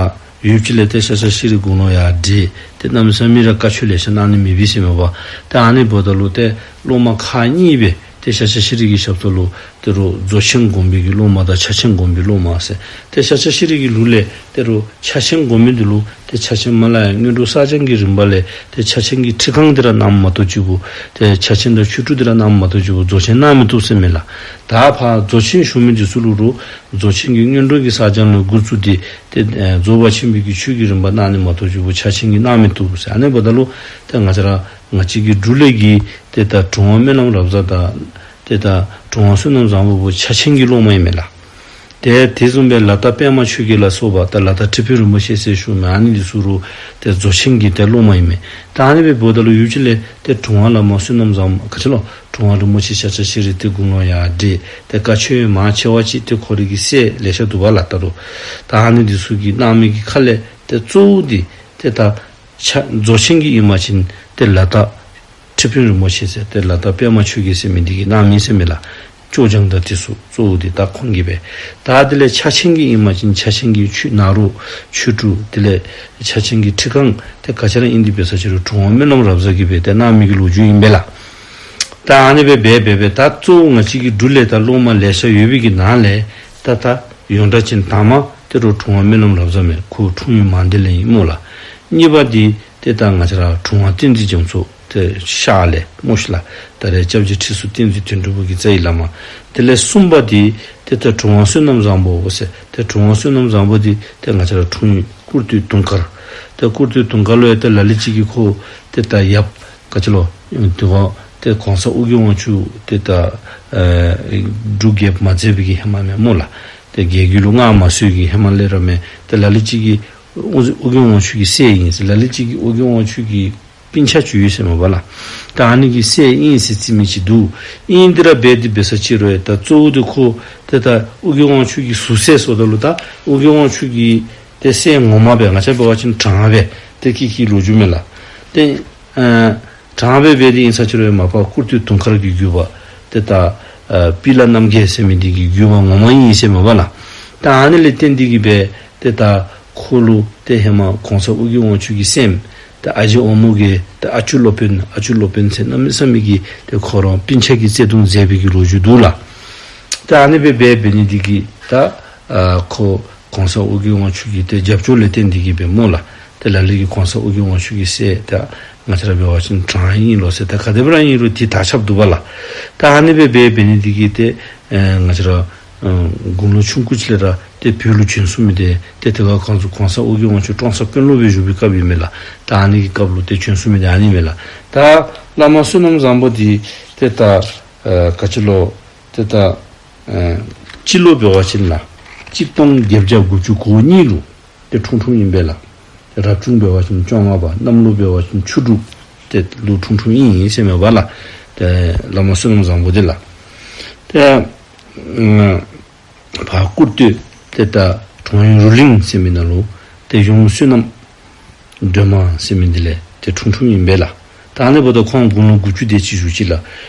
ཡུདཔ་ཅིག་ལས་ཏེ་ཤཱཀྱ་ཤྲཱི་དགུང་ལོ་ཡར་བགྲེས། ཏེ་གནམ་མེད་ས་མེད་ར་བཀའ་ཆོས་ལེ་ཤ་གནང་ནི་མེད་པས་ཟེར་མས་པ། ཏེ་ཨ་ནི་འབདཝ་ད་ལུ་ཏེ་སློབ་མ་ཁག་གཉིས་སྦེ་ཏེ་ཤཱཀྱ་ཤྲཱི་གི་ཞབས་ས་ལུ་ཏེ་རུང་རྫོགས་ཆེན་སྒོམ་པའི་གི་སློབ་མ་དང་ཕྱག་ཆེན་སྒོམ་པའི་སློབ་མ་ཟེར། ཏེ་ཤཱཀྱ་ཤྲཱི་གི་ལུགས་ལས་ཏེ་རུང་ཕྱག་ཆེན་སྒོམ་མི་འདི་ལུ་ཏེ་ཕྱག་ཆེན་མ་ལ་ཡ་སྔོན་འགྲོ་བསགས་སྦྱང་གི་རིམ་པ་ལས་ཏེ་ཕྱག་ཆེན་གྱི་ཁྲི་རྐང་འདི་ར་གནངམ་མ་གཏོགས་གཅིག་པུ་ཏེ་ཕྱག་ཆེན་དང་ཆོས་དྲུག་འདི་ར་གནངམ་མ་གཏོགས་གཅིག་པུ་རྫོགས་ཆེན་གནང་མི་བཏུབ་ཟེར་མས་ལགས། ད་ཕར་རྫོགས་ཆེན་ཞུ་མི་འདི་ཚུ་ལུ་རུང་རྫོགས་ཆེན་གྱི་སྔོན་འགྲོ་གི་བསགས་སྦྱང་ལས་འགོ་བཙུགས་ཏེ་ཏེ་ཨེ་རྫོགས་པ་ཆེན་པོའི་གི་ཆོས་ཀྱི་རིམ་པ་གནང་ནི་མ་གཏོགས་གཅིག་པུ་ཕྱག་ཆེན་གྱི་གནང་མི་བཏུབ་ཟེར། ཨ་ནི་འབདཝ་ད་ལུ་ཏེ་ང་བཅས་ར་ང་བཅས་ཀྱི་འབྲུག་ལས་ཀྱི་ཏེ་ད་གྲུབ་དབང་སྨོན་ལམ་རབ་བཟང་དང་ཏེ་ད་གྲུབ་དབང་བསོད་ནམས་བཟང་པོ་ཕྱག་ཆེན་གྱི་སློབ་མ་ཨིན་མས་ལགས། ཏེ་དེ་བཟུམ་སྦེ་ལ་དྭགས་པདྨ་ཆོས་རྒྱལ་ལ་སོགས་པ་ད་ལ་དྭགས་ཁྲི་དཔོན་རིན་པོ་ཆེ་ཟེར་ཞུ་མི་ཨ་ནི་འདི་ཚུ་རུང་ཏེ་རྫོགས་ཆེན་གྱི་ཏེ་སློབ་མ་ཨིན་མས། ད་ཨ་ནི་སྦེ་འབདཝ་ད་ལུ་ཡུདཔ་ཅིག་ལས་ཏེ་གྲུབ་དབང་བླ་མ་བསོད་ནམས་བཟང་ག་ཅི་ལོ་གྲུབ་དབང་རིན་པོ་ཆེ་ཤཱཀྱ་ཤྲཱི་ཏེ་དགུང་ལོ་ཡར་བགྲེས། ཏེ་བཀའ་ཆོས་མང་ཆེ་བ་ཅིག་ཏེ་ཁོ་རའི་གི་སྲས་ལེ་ཤ་འདུག་པ་ལགས། ད་རུང་ད་ཨ་ནི་འདི་ཚུ་གིས་གནང་མི་གི་ཁ་ལས་ཏེ་གཙོ་བོ་འདི་ཏེ་ད་ཕྱག་རྫོགས་ཆེན་གྱི་ཨིན་པ་ཅིན་ཏེ་ལ་དྭགས་ཁྲི་དཔོན་རིན་པོ་ཆེ་ཟེར་ཏེ་ལ་དྭགས་པདྨ་ཆོས་རྒྱལ་ཟེར་མི་འདི་གིས་གནང་མི་ཟེར་མས་ལགས། སྐྱོར་སྦྱང་དང་དེ་ཚུ་གཙོ་བོ་འདི་ད་ཁོང་གིས་འབད། ད་དེ་ལས་ཕྱག་ཆེན་གྱི་ཨིན་པ་ཅིན་ཕྱག་ཆེན་གྱི་ཆོས་ནཱ་རོ་ཆོས་དྲུག་དེ་ལས་ཕྱག་ཆེན་གྱི་ཁྲི་རྐང་ཏེ་ག་ཅི་ར་ཨིན་ཏེ་འབད་ས་ཅི་རུང་གྲུབ་དབང་སྨོན་ལམ་རབ་བཟང་གིས་འབད་ཏེ་གནང་མི་གི་ལོ་རྒྱུས་ཨིན་པས་ལགས། ད་ཨ་ནི་སྦེ་འབད་འབད་འབད་ད་གཙོ་བོ་ང་བཅས་ཀྱི་འབྲུག་ལས་ད་སློབ་མ་ལེ་ཤ་ཡོད་པའི་གི་ནང་ལས་ད་ད་ཡོངས་གྲགས་ཅན་དང་པ་ཏེ་རུང་གྲུབ་དབང་སྨོན་ལམ་རབ་བཟང་མས། ཁོ་འཁྲུངས་ཡུལ་མང་སྡེ་ལས་ཨིན་སྨོ་ལགས། གཉིས་པ་འདི་ཏེ་ད་ང་བཅས་ར་གྲུབ་དབང་བསྟན་འཛིན་རྒྱ་མཚོ་ཏེ་ཤར་ལས་སྨོ་ཤིག་ལགས། ད་རེས་སྐྱབས་རྗེ་ཁྲི་ཟུར་བསྟན་འཛིན་དོན་གྲུབ་ཀྱི་རྩ་བའི་བླ་མ། དེ་ལས་གསུམ་པ་འདི་ཏེ་ད་གྲུབ་དབང་བསོད་ནམས་བཟང་པོ་ཟེར། ཏེ་གྲུབ་དབང་བསོད་ནམས་བཟང་པོ་འདི་ཏེ་ང་བཅས་ར་འཁྲུངས་ཡུལ་ཀུར་སྟོད་དུང་དཀར། ཏེ་ཀུར་སྟོད་དུང་དཀར་ལུ་ཡང་ཏེ་ལ་ལུ་ཅིག་གིས་ཁོ་ཏེ་ད་ཡབ་ག་ཅི་ལོ་དེ་ཁོ་ཏེ་གོང་ས་ཨོ་རྒྱན་དབང་ཕྱུག་ཏེ་ད་ཨེ་འབྲུག་རྒྱལཔོ་མ་མཛད་པའི་གི་ཧེ་མ་མེན་སྨོ་ལགས། ཏེ་རྒྱལ་རྒྱུད་ལུ་མངའ་མ་གསོལ་གྱི་ཧེ་མ་ལས་ར་མེན། ཏེ་ལ་ལུ་ཅིག་གིས་ཨོ་ཨོ་རྒྱན་དབང་ཕྱུག་གི་སྲས་ཨིན་ཟེར། ལ་ལུ་ཅིག་གིས་ཨོ་རྒྱན་དབང་ཕྱུག་གི་སྤུན་ཆ་ཅིག་ཡོད་ཟེར་མས་པ་ལགས། ད་ཨ་ནི་གི་སྲས་ཨིན་ཟེར་རྩི་མི་ཅིག་འདུག། ཨིན་དེ་ར་འབད་དེ་འབད་ས་ཅིག་རུང་ཡང་ད་གཙོ་བོ་དེ་ཁོ་ཏེ་ད་ཨོ་རྒྱན་དབང་ཕྱུག་གི་ཟུར་སྲས་ཟེརཝ་ད་ལུ་ད་ཨོ་རྒྱན་དབང་ཕྱུག་གི་ཏེ་སྲས་ངོ་མ་སྦེ་ང་བཅས་འབད་བ་ཅིན་དྲང་སྦེ་ཏེ་སྐྱེས་ཀྱི་ལོ་རྒྱུས་མས་ལགས། ཏེ་ཨ་དྲང་སྦེ་འབད་དེ་ཨིན་ས་ཅིག་རུང་ཡང་མ་པ་ཀུར་སྟོད་དུང་དཀར་གྱི་བརྒྱུད་པ་ཏེ་ད་ཨ་པི་ལ་རྣམ་རྒྱལ་ཟེར་མི་འདི་གི་བརྒྱུད་པ་ངོ་མ་ཨིན་ཟེར་མས་པ་ལགས། ད་ཨ་ནི་ལས་བརྟེན་ཏེ་གིས་སྦེ་ཏེ་ད་ཁོ་ལུ་ཏེ་ཧེ་མ་གོང་ས་ཨོ་རྒྱན་དབང་ཕྱུག་གི་སྲསམོ་ཏེ་ཨ་ཞེ་ཨོ་མོ་གི་ཏེ་ཨ་ཅུ་སློབ་དཔོན་ཨ་ཅུ་སློབ་དཔོན་ཟེར་གནམ་མེད་ས་མེད་ཀྱི་ཏེ་ཁོ་ར་སྤུན་ཆ་གི་བརྩེ་གདུང་མཛད་པའི་གི་ལོ་རྒྱུས་འདུག་ལགས། ད་ཨ་ནི་སྦེ་འབད་འབད་ནི་འདི་གིས་ད་ཨ་ཁོ་གོང་ས་ཨོ་རྒྱན་དབང་ཕྱུག་གི་ཏེ་རྒྱབ་སྐྱོར་ལས་བརྟེན་ཏེ་གིས་སྦེ་སྨོ་ལགས། ཏེ་ལ་ལུ་གིས་གོང་ས་ཨོ་རྒྱན་དབང་ཕྱུག་གི་སྲས་ད་ང་བཅས་ར་འབད་བ་ཅིན་དྲང་ཨིན་ལོ་ཟེར་ད་ག་དེ་སྦེ་ར་ཨིན་རུང་འདི་དར་ཁྱབ་འདུག་པ་ལགས། ད་ཨ་ནི་སྦེ་འབད་འབད་ནི་འདི་གིས་ཏེ་ཨེ་ང་བཅས་ར་ཨེ་དགུང་ལོ་ཆུང་ཀུ་ཅིག་ལས་ར་ཏེ་བོད་ལུ་བྱོན་སོང་མི་འདི་ཏེ་དེ་ཁར་གོང་ས་གོང་ས་ཨོ་རྒྱན་དབང་ཕྱུག་ཀྲོང་གསར་དཔོན་སློབ་སྦེ་བཞུགས་པའི་སྐབས་ཨིན་མས་ལགས། ད་ཨ་ནི་གི་སྐབས་ལུ་ཏེ་བྱོན་སོང་མི་འདི་ཨ་ནི་མས་ལགས། ད་བླ་མ་བསོད་ནམས་བཟང་པོ་འདི་ཏེ་ད་ཨེ་ག་ཅི་ལོ་ཏེ་ད་ཨེ་སྤྱི་ལོ་འབད་བ་ཅིན་ལགས་གཅིག་སྟོང་བརྒྱད་བརྒྱ་དགུ་བཅུ་གོ་གཉིས་ལུ་ཏེ་འཁྲུངས་འཁྲུངསམ་ཨིན་པས་ལགས། ཏེ་རབ་བྱུང་འབད་བ་ཅིན་བཅོ་ལྔ་པ། གནམ་ལོ་འབད་བ་ཅིན་ཆུ་འབྲུག་ཏེ་ལུ་འཁྲུངས་འཁྲུངསམ་ཨིན་ཟེར་མས་པ་ལགས། ཏེ་བླ་མ་བསོད་ནམས་བཟང་པོ་འདི་ལགས། ཏེ་ཨ་ཕར་ཀུར་སྟོད་ཏེ་ད་གྲོང་ཡུལ་རུ་གླིང་ཟེར་མི་ནང་ལུ་ཏེ་ཡུམ་བསོད་ནམས་སྒྲོལ་མ་ཟེར་མི་འདི་ལས་ཏེ་འཁྲུངས་འཁྲུངསམ་ཨིན་པས་ལགས། ད་ཨ་ནི་འབདཝ་ད་ཁོང་དགུང་ལོ་དགུ་བཅུ་དེ་ཅིག་བཞུགས་ཅི་ལགས།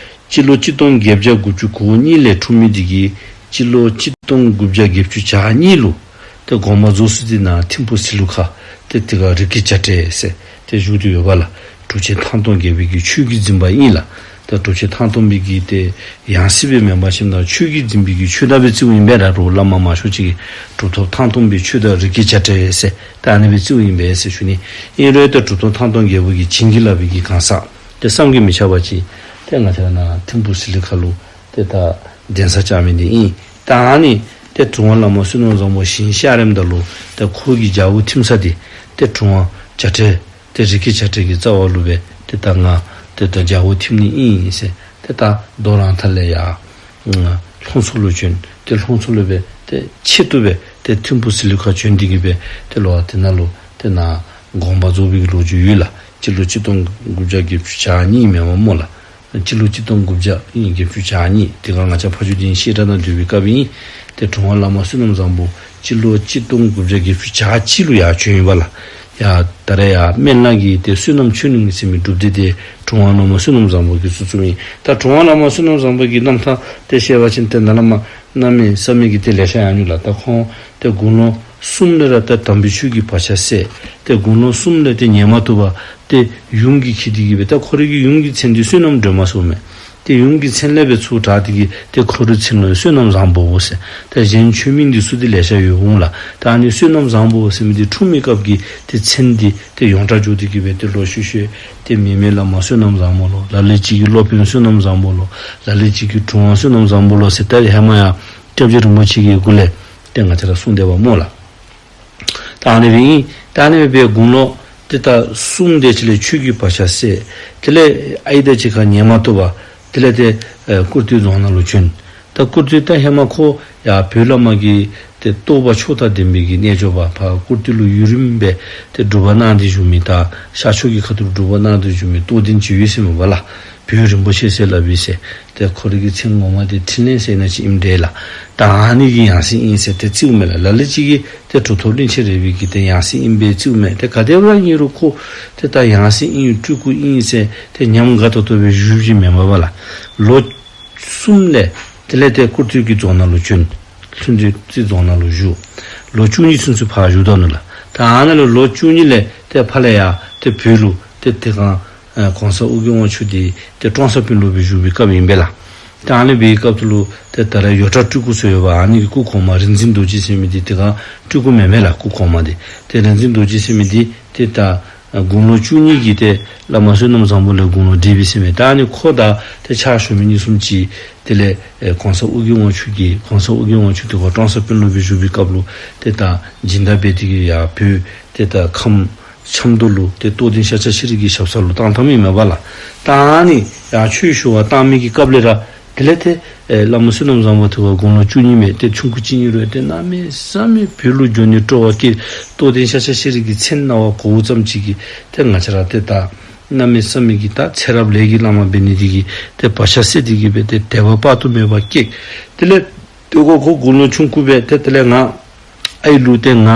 སྤྱི་ལོ་གཅིག་སྟོང་བརྒྱད་བརྒྱ་དགུ་བཅུ་གོ་གཉིས་ལས་འཁྲུངས་མི་འདི་གིས་སྤྱི་ལོ་གཅིག་སྟོང་དགུ་བརྒྱ་བརྒྱད་ཅུ་གྱ་གཉིས་ལུ་ཏེ་དགོངས་པ་རྫོགས་ས་འདི་ནཱ་ཐིམ་ཕུག་ཟི་ལུ་ཁ་ཏེ་དེ་ཁར་རི་སྐྱེས་བྱ་བྲལ་ཟེར་ཏེ་བཞུགས་ཏེ་ཡོད་པ་ལགས། གྲུབ་ཆེན་ཐང་སྟོང་རྒྱལ་པོའི་གི་ཆོས་ཀྱི་འཛིན་པ་ཨིན་ལགས། ད་གྲུབ་ཆེན་ཐང་སྟོང་པའི་གི་ཏེ་ཡང་སྲིད་སྦེ་མེན་པར་ཞིནམ་ད་ཆོས་ཀྱི་འཛིན་པའི་གི་ཆོས་བདག་སྦེ་བརྩིཝ་ཨིན་པས་ལགས། རོགས་བླ་མ་མང་ཤོས་ཅིག་གིས་གྲུབ་ཐོབ་ཐང་སྟོང་པའི་ཆོས་བདག་རི་སྐྱེས་བྱ་བྲལ་ཟེར་ད་ཨ་ནི་སྦེ་བརྩིཝ་ཨིན་པས་ཟེར་ཞུ་ནི། ཨིན་རུང་ད་གྲུབ་ཐོབ་ཐང་སྟོང་རྒྱལ་པོ་གིས་བྱིན་གྱིས་བརླབས་པའི་གི་གང་ཟག་ཏེ་བསམ་གྱིས་མི་ཁྱབ་པ་ཅིག་ཏེ་ང་བཅས་ར་ནཱ་ཐིམ་ཕུག་ཟི་ལུ་ཁ་ལུ་ཏེ་ད་གདན་ས་བཅགས་མི་འདི་ཨིན། ད་ཨ་ནི་ཏེ་གྲུབ་དབང་བླ་མ་བསོད་ནམས་བཟང་པོ་ཞིང་གཤེགས་རནམ་ད་ལུ་ཏེ་ཁོ་གི་རྒྱལ་པོ་ཐིམ་ས་འདི་ཏེ་གྲུབ་དབང་བྱ་བྲལ་ཏེ་རི་སྐྱེས་བྱ་བྲལ་གྱི་རྩ་བ་ལུ་སྦེ་ཏེ་ད་ང་ཏེ་ད་རྒྱལ་པོ་ཐིམ་ནི་ཨིན་ཟེར་ཏེ་ད་རྡོ་རང་ཐ་ལས་ཡར་ལྷུང་མཚོ་ལུ་བྱོན། ཏེ་ལྷུང་མཚོ་ལུ་སྦེ་ཏེ་ཆེད་དུ་སྦེ་ཏེ་ཐིམ་ཕུག་ཟི་ལུ་ཁ་བྱོན་ཏེ་གིས་སྦེ་ཏེ་ལོག་ཏེ་ནཱ་ལུ་ཏེ་ནཱ་དགོངས་པ་རྫོགས་པའི་གི་ལོ་རྒྱུས་ཡོད་ལགས། སྤྱི་ལོ་གཅིག་སྟོང་དགུ་བརྒྱ་བརྒྱད་ཅུ་གྱ་གཉིས་མེན་པ་སྨོ་ལགས། སྤྱི་ལོ་གཅིག་སྟོང་དགུ་བརྒྱ་ཨིན་བརྒྱད་ཅུ་གྱ་གཉིས། དེ་ཁར་ང་བཅས་ཕ་ཇོ་སྡིངས་བཤད་གྲྭ་ནང་སྡོད་པའི་སྐབས་ཨིན། ཏེ་གྲུབ་དབང་བླ་མ་བསོད་ནམས་བཟང་པོ་སྤྱི་ལོ་གཅིག་སྟོང་དགུ་བརྒྱ་བརྒྱད་ཅུ་གྱ་གཅིག་ལུ་ཡར་བྱོན་ཡི་པ་ལགས། ཡར་ད་རེས་ཡར་སྨན་བླ་གི་ཏེ་བསོད་ནམས་ཆོས་གླིང་ཟེར་མི་སྒྲུབ་སྡེ་འདི་གྲུབ་དབང་བླ་མ་བསོད་ནམས་བཟང་པོ་གིས་བཙུགས་བཙུགསཔ་ཨིན། ད་གྲུབ་དབང་བླ་མ་བསོད་ནམས་བཟང་པོ་གི་རྣམ་ཐར་འདི་བཤད་པ་ཅིན་ཏེ་ནཱ་ལས་མར་གནམ་མེད་ས་མེད་ཀྱི་ཏེ་ལེ་ཤ་ཡང་ཡོད་ལགས། ད་ཁོང་ཏེ་དགུང་ལོ་གསུམ་ལས་ར་ཏེ་དམ་པའི་ཆོས་ཀྱི་བག་ཆགས་སད། ཏེ་དགུང་ལོ་གསུམ་ལས་ཏེ་ཉན་མ་བཏུབ་པར་ཏེ་ཡུམ་གྱིས་ཁྱིད་དེ་གིས་སྦེ་ད་ཁོ་རའི་གི་ཡུམ་གྱི་མཚན་འདི་བསོད་ནམས་སྒྲོལ་མ་ཟེརཝ་མས། ཏེ་ཡུམ་གྱི་མཚན་ལས་སྦེ་ཚུར་དྲངས་ཏེ་གིས་ཏེ་ཁོ་རའི་མཚན་ལུ་བསོད་ནམས་བཟང་པོ་ཟེར། ཏེ་གཞན་ཆོས་མིང་འདི་ཚུ་འདི་ལེ་ཤ་ཡོདཔ་འོང་ལགས། ད་ཨ་ནི་བསོད་ནམས་བཟང་པོ་ཟེར་མི་འདི་འཁྲུངས་མི་སྐབས་ཀྱི་ཏེ་མཚན་འདི་ཏེ་ཡོངས་གྲགས་འགྱོ་སྟེ་གིས་སྦེ་ཏེ་ལོག་ཤུལ་ཤུལ་ཏེ་མི་མེད་བླ་མ་བསོད་ནམས་བཟང་པོ་ལོ། ལ་ལུ་ཅིག་གིས་སློབ་དཔོན་བསོད་ནམས་བཟང་པོ་ལོ། ལ་ལུ་ཅིག་གིས་གྲུབ་དབང་བསོད་ནམས་བཟང་པོ་ལོ་ཟེར་ཏེ་ཧེ་མ་ཡང་སྐྱབས་རྗེ་རིན་པོ་ཆེ་གི་སྐུ་ལས་ཏེ་ང་བཅས་ར་གསུངས་སྡོདཔ་སྨོ་ལགས། ད་ཨ་ནི་སྦེ་ཨིན། ད་ཨ་ནི་སྦེ་དགུང་ལོ་ཏེ་ད་གསུམ་དེ་ཅིག་ལས་ཆོས་ཀྱི་བག་ཆགས་སད། དེ་ལས་ཨའི་དང་གཅིག་ཁར་ཉན་མ་བཏུབ་པར་དེ་ལས་ཏེ་ཨེ་ཀུར་སྟོད་རྫོང་ནང་ལུ་བྱོན། ད་ཀུར་སྟོད་ད་ཧེ་མ་ཁོ་ཡར་བོད་བླ་མ་གི་ཏེ་རྟོགས་པ་མཆོག་དང་ལྡན་པའི་གི་རྣལ་འབྱོར་པ་ཕར་ཀུར་སྟོད་ལུ་ཡུན་རིངམོ་སྦེ་ཏེ་སྒྲུབ་པ་གནང་སྟེ་བཞུགས་མི་ད་ཤར་ཕྱོགས་ཀྱི་ཁ་ཐུག་སྒྲུབ་པ་གནང་སྟེ་བཞུགས་མི་རྟོགས་ལྡན་ཅིག་ཡོད་ཟེར་མས་པ་ལགས། བོད་རིན་པོ་ཆེ་ཟེར་སླབ་ཨིན་ཟེར། ཏེ་ཁོ་རའི་གི་མཚན་ངོ་མ་འདི་འཕྲིན་ལས་ཟེར་ན་ཅིག་ཨིནམ་འདྲས་ལགས། ད་ཨ་ནི་གི་ཡང་སྲིད་ཨིན་ཟེར་ཏེ་བརྩིཝ་མས་ལགས། ལ་ལུ་ཅིག་གིས་ཏེ་གྲུབ་ཐོབ་གླིང་ཆེན་རས་པའི་གི་ཏེ་ཡང་སྲིད་ཨིན་པས་བརྩིཝ་མས། ཏེ་ག་དེ་སྦེ་ར་ཨིན་རུང་ཁོ་ཏེ་ད་ཡང་སྲིད་ཨིན་སྤྲུལ་སྐུ་ཨིན་ཟེར་ཏེ་ཉམས་དགའ་ཏོག་ཏོ་སྦེ་བཞུགས་བཞུགསཔ་མེན་པ་ལགས། ལོ་གསུམ་ལས་དེ་ལས་ཏེ་ཀུར་སྟོད་ཀྱི་རྫོང་ནང་ལུ་བྱོན། ལྷུན་རྩེ་རྫོང་ནང་ལུ་བཞུགས། ལོ་བཅུ་གཉིས་ཚུན་ཚོད་ཕར་བཞུགས་ད་ནུག་ལགས། ད་ཨ་ནཱ་ལུ་ལོ་བཅུ་གཉིས་ལས་ཏེ་ཕར་ལས་ཡར་ཏེ་བོད་ལུ་ཏེ་དེ་སྒང་ཨ་གོང་ས་ཨོ་རྒྱན་དབང་ཕྱུག་འདི་ཏེ་ཀྲོང་གསར་དཔོན་སློབ་སྦེ་བཞུགས་པའི་སྐབས་ཨིན་པས་ལགས། ཏེ་ཨ་ནི་སྦེ་སྐབས་སུ་ལུ་ཏེ་ད་རེས་ཡོ་བྲག་སྤྲུལ་སྐུ་ཟེར་ཡོདཔ་ཨ་ནི་གི་སྐུ་གོང་མ་རིག་འཛིན་རྡོ་རྗེ་ཟེར་མི་འདི་དེ་སྒང་སྤྲུལ་སྐུ་མེན་མས་ལགས། སྐུ་གོང་མ་འདི་ཏེ་རིག་འཛིན་རྡོ་རྗེ་ཟེར་མི་འདི་ཏེ་ད་ དགུང་ལོ་བཅུ་གཉིས་ཀྱི་ཏེ་བླ་མ་བསོད་ནམས་བཟང་པོ་ལས་དགུང་ལོ་བགྲེས་པའི་ཟེར་མི་ད་ཨ་ནི་ཁོ་དང་ཏེ་ཕྱག་ཞུ་མི་གཉིས་གསུམ་ཅིག་དེ་ལས་ཨེ་གོང་ས་ཨོ་རྒྱན་དབང་ཕྱུག་གིས་གོང་ས་ཨོ་རྒྱན་དབང་ཕྱུག་དེ་ཁོ་ཀྲོང་གསར་དཔོན་སློབ་དཔོན་བཞུགས་པའི་སྐབས་ལུ་ཏེ་ད་སྦྱིན་བདག་འབད་དེ་གིས་ཡར་བོད་ཏེ་ད་ཁམས་ཆབ་མདོ་ལུ་ཏེ་རྟོགས་ལྡན་ཤཱཀྱ་ཤྲཱི་གི་ཞབས་ས་ལུ་བཏང་བཏངམ་ཨིན་མས་པ་ལགས། ད་ཨ་ནི་ཡར་ཆོས་ཞུ་བར་བཏང་མི་གི་སྐབས་ལས་ར་དེ་ལས་ཏེ་ཨེ་བླ་མ་བསོད་ནམས་བཟང་པོ་དེ་ཁོ་དགུང་ལོ་བཅུ་གཉིས་མས། ཏེ་ཆུང་ཀུ་ཅིག་ཨིན་རུང་ཏེ་གནམ་མེད་ས་མེད་བོད་ལུ་འགྱོ་ནི་སྤྲོ་བ་སྐྱེས། རྟོགས་ལྡན་ཤཱཀྱ་ཤྲཱི་གི་མཚན་རྣ་བར་གོཝ་ཙམ་ཅིག་གིས་ཏེ་ང་བཅས་ར་ཏེ་ད་གནམ་མེད་ས་མེད་ཀྱི་ད་ཚེ་རབས་ལས་ཀྱི་བླ་མ་འབད་ནི་དེ་གིས་ཏེ་བག་ཆགས་སད་དེ་གིས་སྦེ་ཏེ་དད་པ་དཔག་ཏུ་མེད་པ་སྐྱེས། དེ་ལས་ཏེ་ཁོ་ཁོ་དགུང་ལོ་ཆུང་ཀུ་སྦེ་ཏེ་དེ་ལས་ང་ཨའི་ལུ་ཏེ་ང་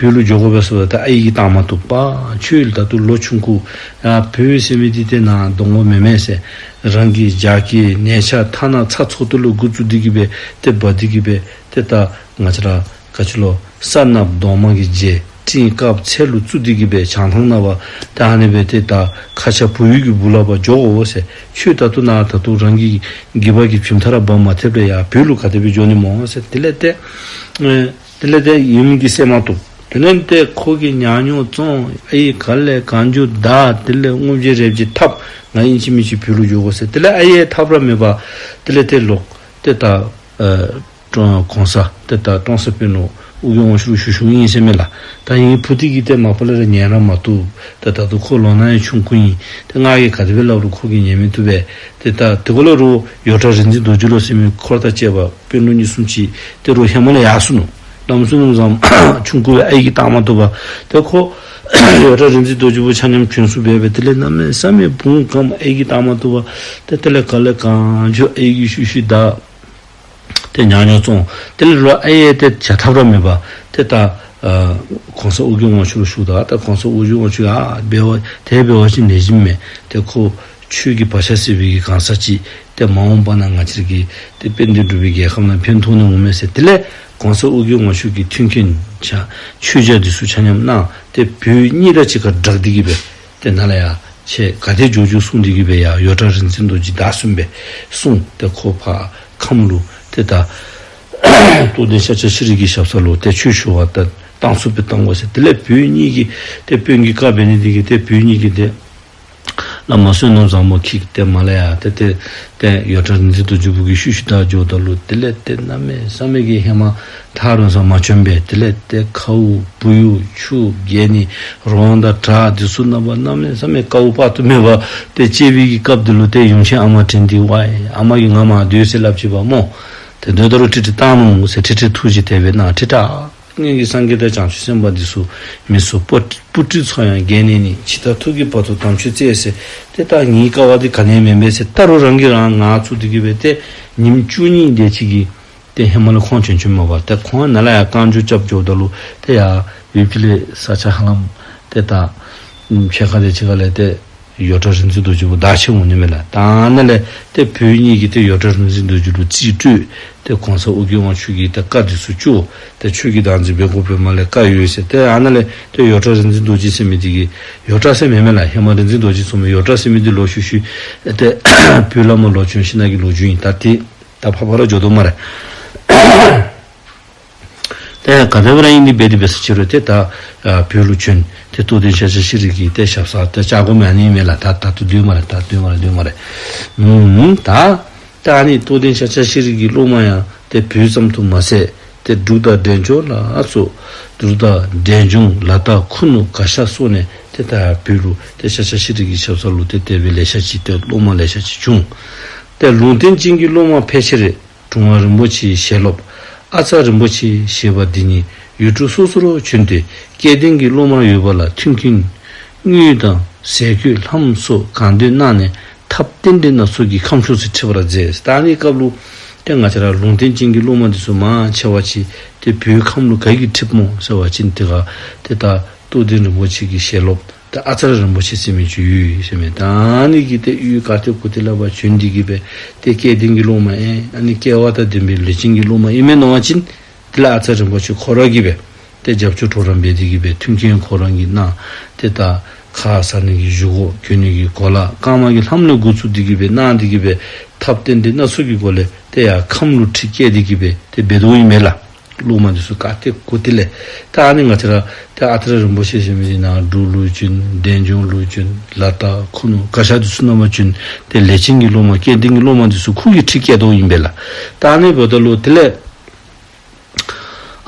བོད་ལུ་འགྱོ་དགོ་པས་ཟེརཝ་ད་ཨའི་གིས་བཏང་མ་བཏུབ་པས། ཁྱོད་ད་ལྟོ་ལོ་ཆུང་ཀུ་ཡར་བོད་ཟེར་མི་འདི་ཏེ་ནཱ་གདོང་ཁར་མེན་མས་ཟེར། རང་གི་རྒྱ་སྐྱེད་ནས་ཆ་ཐ་ན་ཚ་ཚོད་ལྟོ་ལུ་འགོ་བཙུགས་ཏེ་གིས་སྦེ་ཏེ་འབད་དེ་གིས་སྦེ་ཏེ་ད་ང་བཅས་ར་ག་ཅི་ལོ་སར་ནགཔོ་གདོང་དམར་གྱི་རྗེ་སྤྲིན་དཀརཔོ་ཚལ་ལུ་བཙུགས་ཏེ་གིས་སྦེ་བྱང་ཐང་ནང་པ་ད་ཨ་ནི་སྦེ་ཏེ་ད་ཁ་ཆ་བུ་ཡུག་གི་སྦུག་ལས་ཕར་འགྱོ་དགོ་ཟེར། ཁྱོད་ད་ལྟོ་ནཱ་ད་ལྟོ་རང་གི་སྒལ་པ་གི་བྱེམ་ཐག་ར་འབག་མ་ཐེག་པར་ཡར་བོད་ལུ་ག་དེ་སྦེ་འགྱོ་ནི་སྨོ་ཟེར། དེ་ལས་ཏེ་ཨེ་དེ་ལས་ཏེ་ཡུམ་གྱིས་སེལ་མ་བཏུབ། དེ་ལས་ཏེ་ཁོ་གིས་ཉག་ཉོག་བཙོང་ཨའི་ག་ལས་གང་རྒྱུ་ད་དེ་ལས་རྔུལ་བརྗེ་རེག་བརྗེ་འཐབ། ང་ཨིན་ཅི་མིན་ཅི་བོད་ལུ་འགྱོ་དགོ་ཟེར། དེ་ལས་ཨའི་ཐབས་ར་མེད་པར་དེ་ལས་ཏེ་ལོག་ཏེ་ད་ཨེ་ཀྲོང་གོང་ས་ཏེ་ད་ཀྲོང་གསར་དཔོན་ནོ་ཨོ་རྒྱན་དབང་ཕྱུག་ལུ་ཞུ་ཞུཝ་ཨིན་ཟེར་མས་ལགས། ད་ཨིན་ཕུ་དེ་གིས་ཏེ་མ་པ་ལས་ར་ཉན་ར་མ་བཏུབ། ཏེ་ད་ལྟོ་ཁོ་ལོ་ན་ཡང་ཆུང་ཀུ་ཨིན། ཏེ་ང་གིས་ག་དེ་སྦེ་སླབ་རུང་ཁོ་གིས་ཉན་མི་བཏུབ་པས། ཏེ་ད་དེ་གུ་ལས་རོགས་ཡོ་བྲག་རིག་འཛིན་རྡོ་རྗེ་ལོ་ཟེར་མི་འཁོར་དང་བཅས་པ་དཔོན་སློབ་གཉིས་གསུམ་ཅིག་ཏེ་རོགས་ཧེ་མ་ལས་ཡར་སོང་ནུག། བླམ་བསོད་ནམས་བཟང་ཆུང་ཀུ་སྦེ་ཨའི་གིས་བཏང་མ་བཏུབ་པར་ཏེ་ཁོ་ཡོ་བྲག་རིག་འཛིན་རྡོ་རྗེ་བུ་ཆ་མཉམ་བྱོན་སོང་སྦེ་སྦེ་དེ་ལས་གནམ་མེད་ས་མེད་བུང་གམ་ཨའི་གིས་བཏང་མ་བཏུབ་པར་ཏེ་དེ་ལས་ག་ལས་གང་རྒྱུ་ཨའི་གིས་ཤུལ་ཤུལ་བདའ། ཏེ་ཉག་ཉོག་བཙོང་། དེ་ལས་རོགས་ཨའི་ཡང་ཏེ་བྱ་ཐབས་ར་མེད་པར་ཏེ་ད་ཨ་གོང་ས་ཨོ་རྒྱན་དབང་ཕྱུག་ལུ་ཞུཝ་ད་ད་གོང་ས་ཨོ་རྒྱན་དབང་ཕྱུག་ཨ་འབད་བ་ཏེ་འབད་བ་ཅིན་ལེགས་ཤོམ་མས། ཏེ་ཁོ་ཆོས་ཀྱི་བག་ཆགས་སད་པའི་གི་གང་ཟག་ཅིག་ཏེ་མ་འོངས་པ་ན་ང་བཅས་ཀྱི་ཏེ་དཔལ་ལྡན་འབྲུག་པའི་རྒྱལ་ཁབ་ནང་ཕན་ཐོགས་ནི་འོང་མས་ཟེར། དེ་ལས་གོང་ས་ཨོ་རྒྱན་དབང་ཕྱུག་གིས་མཐུན་རྐྱེན་ཆ་ཆོས་ཆས་འདི་ཚུ་ཆ་མཉམ་གནང་སྟེ་བོད་གཉིས་དང་གཅིག་ཁར་སྦྲགས་ཏེ་གིས་སྦེ་ཏེ་ནཱ་ལས་ཡར་ཁྱེད་ག་ཏེ་འགྱོ་འགྱོ་གསུངས་ཏེ་གིས་སྦེ་ཡར་ཡོ་བྲག་རིག་འཛིན་རྡོ་རྗེ་བདའ་སོང་སྦེ་གསུངས། ཏེ་ཁོ་ཕར་ཁམས་ལུ་ཏེ་ད་རྟོགས་ལྡན་ཤཱཀྱ་ཤྲཱི་གི་ཞབས་ས་ལུ་ཏེ་ཆོས་ཞུ་བར་ད་བཏང་ཚུགས་པའི་བཏང་དགོ་ཟེར། དེ་ལས་བོད་གཉིས་ཀྱི་ཏེ་དཔོན་གྱི་བཀའ་འབད་ནི་དེ་གིས་ཏེ་བོད་གཉིས་ཀྱིས་ཏེ་བླ་མ་བསོད་ནམས་བཟང་པོ་ཁྱིད་ཏེ་མར་ལས་ཡར་ཏེ་ཏེ་ཏེ་ཡོ་བྲག་རིག་འཛིན་རྡོ་རྗེ་བུ་གི་ཤུལ་ཤུལ་བདའ་འགྱོཝ་ད་ལུ་དེ་ལས་ཏེ་གནམ་མེད་ས་མེད་ཀྱི་ཧེ་མ་ཐག་རིང་སར་མ་བྱོན་པས། དེ་ལས་ཏེ་ཁཝ་བུ་ཡུག་ཆུ་རྒྱལ་ནི་རོང་དང་བྲག་འདི་ཚུ་རྣམ་པ་གནམ་མེད་ས་མེད་དཀའཝ་དཔག་ཏུ་མེད་པ་ཏེ་སྤྱད་པའི་གི་སྐབས་འདི་ལུ་ཏེ་ཡུམ་ཆེན་ཨ་མ་དྲན་ཏེ་ཝའི་ཨ་མ་གིས་ང་མར་སྡོད་ཟེར་སླབ་ཅི་པ་སྨོ། ཏེ་སྡོད་ད་རུང་ཁྲིད་ཁྲིད་བཏང་ནུག་ཟེར། ཁྲིད་ཁྲིད་ཐུགས་རྗེ་དེ་སྦེ་གནང་ཁྲིད་ཁྲིད། སྔོན་གྱི་སངས་རྒྱས་དང་བྱང་ཆུབ་སེམས་དཔའ་འདི་ཚུ་མི་གསོད། སྤུ་སྤུ་གྲི་ཚུ་ཡང་འགལ་ནི་ནི། འཆི་བདག་ཐུགས་ཀྱི་བར་དུ་དམ་ཆོས་བཙལ་ཟེར། ཏེ་ད་ངེའི་དཀའ་བ་འདི་ག་ནི་ཡང་མེན་པས་ཟེར། ད་རུང་རང་གིས་རང་ངར་ཚུགས་ཏེ་གིས་སྦེ་ཏེ་ཉིནམ་བཅུ་གཉིས་དེ་ཅིག་གི་ཏེ་ཧེ་མ་ལས་ཁོང་བྱོན་བྱོནམ་མས་པ། ཏེ་ཁོང་ནཱ་ལས་ཡར་རྐང་མགྱོགས་རྐྱབ་འགྱོཝ་ད་ལུ་ཏེ་ཡར་ཡུལ་ཕྱི་ལས་ས་ཆ་ཧ་ལམ་ཏེ་ད་ཕྱེད་ཀ་དེ་ཅིག་ཁ་ལས་ཏེ་ཡོ་བྲག་རིག་འཛིན་རྡོ་རྗེ་བུ་བདའ་ཁྱིད་འོང་ནི་མས་ལགས། ད་ནཱ་ལས་ཏེ་བོད་གཉིས་ཀྱིས་ཏེ་ཡོ་བྲག་རིག་འཛིན་རྡོ་རྗེ་ལུ་རྩིས་སྤྲོད། ཏེ་གོང་ས་ཨོ་རྒྱན་དབང་ཕྱུག་གིས་ཏེ་བཀའ་འདི་ཚུ་བཅུག། ཏེ་ཆོས་ཀྱི་བདག་འཛིན་འབད་དགོ་པའི་མ་ལས་བཀའ་ཡོད་ཟེར། ཏེ་ཨ་ནཱ་ལས་ཏེ་ཡོ་བྲག་རིག་འཛིན་རྡོ་རྗེ་ཟེར་མི་འདི་གིས་ཡོ་བྲག་ཟེར་མེན་མས་ལགས། ཧེ་མ་རིག་འཛིན་རྡོ་རྗེ་ཟེར་མི་ཡོ་བྲག་ཟེར་མི་འདི་ལོག་ཤུལ་ཤུལ་ཏེ་བོད་ལས་མར་ལོག་བྱོན་ཞིནམ་གི་ལོ་རྒྱུས་ཨིན། ད་ཏེ་ད་ཕར་ཕར་ར་འགྱོ་དོ་སྨ་རེ། ཏེ་ག་དེ་སྦེ་ར་ཨིན་ནི་འབད་དེ་འབད་ས་ཅིག་རུང་ཏེ་ད་ཨ་བོད་ལུ་བྱོན། ཏེ་རྟོགས་ལྡན་ཤཱཀྱ་ཤྲཱི་གི་ཏེ་ཞབས་སར་ཏེ་བཅར་དགོ་མི་ཨ་ནི་མས་ལགས། ད་ད་ལྟོ་སྡོད་སྨ་རེ། ད་སྡོད་སྨ་རེ། སྡོད་སྨ་རེ། ཨུམ་ད་ད་ཨ་ནི་རྟོགས་ལྡན་ཤཱཀྱ་ཤྲཱི་གི་སློབ་མ་ཡང་ཏེ་བོད་ཙམ་དུ་མ་ཟད་ཏེ་འབྲུག་དང་འབྲས་ལྗོངས་ལ་སོགས། འབྲུག་དང་འབྲས་ལྗོངས་ལ་དྭགས་ཁུ་ནུ་གར་ཞ་སོགས་ནས་ཏེ་ད་བོད་ལུ་ཏེ་ཤཱཀྱ་ཤྲཱི་གི་ཞབས་ས་ལུ་ཏེ་དེ་སྦེ་ལེ་ཤ་ཅིག་ཏེ་སློབ་མ་ལེ་ཤ་ཅིག་བྱུང་། ཏེ་ལུང་བསྟན་ཅན་གྱི་སློབ་མ་ཕལ་ཆེར་དྲུང་པ་རིན་པོ་ཆེའི་ཞལ་སློབ་ཨ་ཙ་རིན་པོ་ཆེ་ཞེས་པ་འདི་ཉིད་ཡུལ་གྲུ་སོ་སོ་རུ་བྱོན་ཏེ་སྐལ་ལྡན་གྱི་སློབ་མ་ཡོད་པ་ལ་མཐུན་རྐྱེན་དངུལ་དང་ཟས་གོས་ལྷམ་སོགས་གང་འདོད་གནང་ནས་ཐབས་རྟེན་འབྲེལ་སྣ་ཚོགས་ཀྱིས་ཁམས་ཕྱོགས་སུ་ཁྲིད་པར་མཛད། ད་ཨ་ནི་སྐབས་ལུ་ཏེ་ང་བཅས་ར་ལུང་བསྟན་ཅན་གྱི་སློབ་མ་འདི་ཚུ་མང་ཆེ་བ་ཅིག་ཏེ་བོད་ཁམས་ལུ་ག་གིས་ཁྲིདཔ་སྨོ་ཟེར་བ་ཅིན་ཏེ་ག་ཏེ་ད་རྟོགས་ལྡན་རིན་པོ་ཆེ་གི་ཞལ་སློབ་ད་ཨ་ཙ་ར་རིན་པོ་ཆེ་ཟེར་མི་ཅིག་ཡོད་ཟེར་མས། ད་ཨ་ནི་གིས་ཏེ་གཡུས་ག་ཏེ་གུ་ཏེ་ལས་ཕར་བྱོན་ཏེ་གིས་སྦེ་ཏེ་སྐལ་ལྡན་གྱི་སློབ་མ་ཨེ་ཨ་ནི་སྐལ་བ་དང་ལྡན་པའི་ལུས་ཅན་གྱི་སློབ་མ་ཨིན་མས་མནོ་བ་ཅིན་དེ་ལས་ཨ་ཙ་རིན་པོ་ཆེ་ཁོ་ར་གིས་སྦེ་ཏེ་རྒྱབ་སྐྱོར་གྲོགས་རམ་འབད་དེ་གིས་སྦེ་མཐུན་རྐྱེན་ཁོ་ར་གིས་གནང་། ཏེ་ད་ཁ་ཟ་ནི་གི་བཞེས་སྒོ་གྱོན་ནི་གི་གོ་ལ་རྐངམ་གི་ལྷམ་ལས་འགོ་བཙུགས་ཏེ་གིས་སྦེ་གནང་སྟེ་གིས་སྦེ་ཐབས་རྟེན་འབྲེལ་སྣ་ཚོགས་ཀྱི་སྒོ་ལས་ཏེ་ཡར་ཁམས་ལུ་ཁྲིད་བསྐྱལ་ཏེ་གིས་སྦེ་ཏེ་འབད་དོ་ཨིན་མས་ལགས། སློབ་མ་འདི་ཚུ་ག་ཏེ་གོ་དེ་ལས་ད་ཨ་ནི་ང་བཅས་ར་ཏེ་ཨ་ཙརྱ་རིན་པོ་ཆེ་ཟེར་མི་འདི་ནཱ་འབྲུག་ལུ་བྱོན། འབྲས་ལྗོངས་ལུ་བྱོན། ལ་དྭགས་ཁུ་ནུ་གར་ཞ་འདི་ཚུ་ནང་མར་བྱོན། ཏེ་ལས་ཅན་གྱི་སློབ་མ་སྐལ་ལྡན་གྱི་སློབ་མ་འདི་ཚུ་ཁོ་གིས་ཁྲིད་བསྐྱལ་དོ་ཨིན་པས་ལགས། ད་ཨ་ནི་འབདཝ་ད་ལུ་དེ་ལས་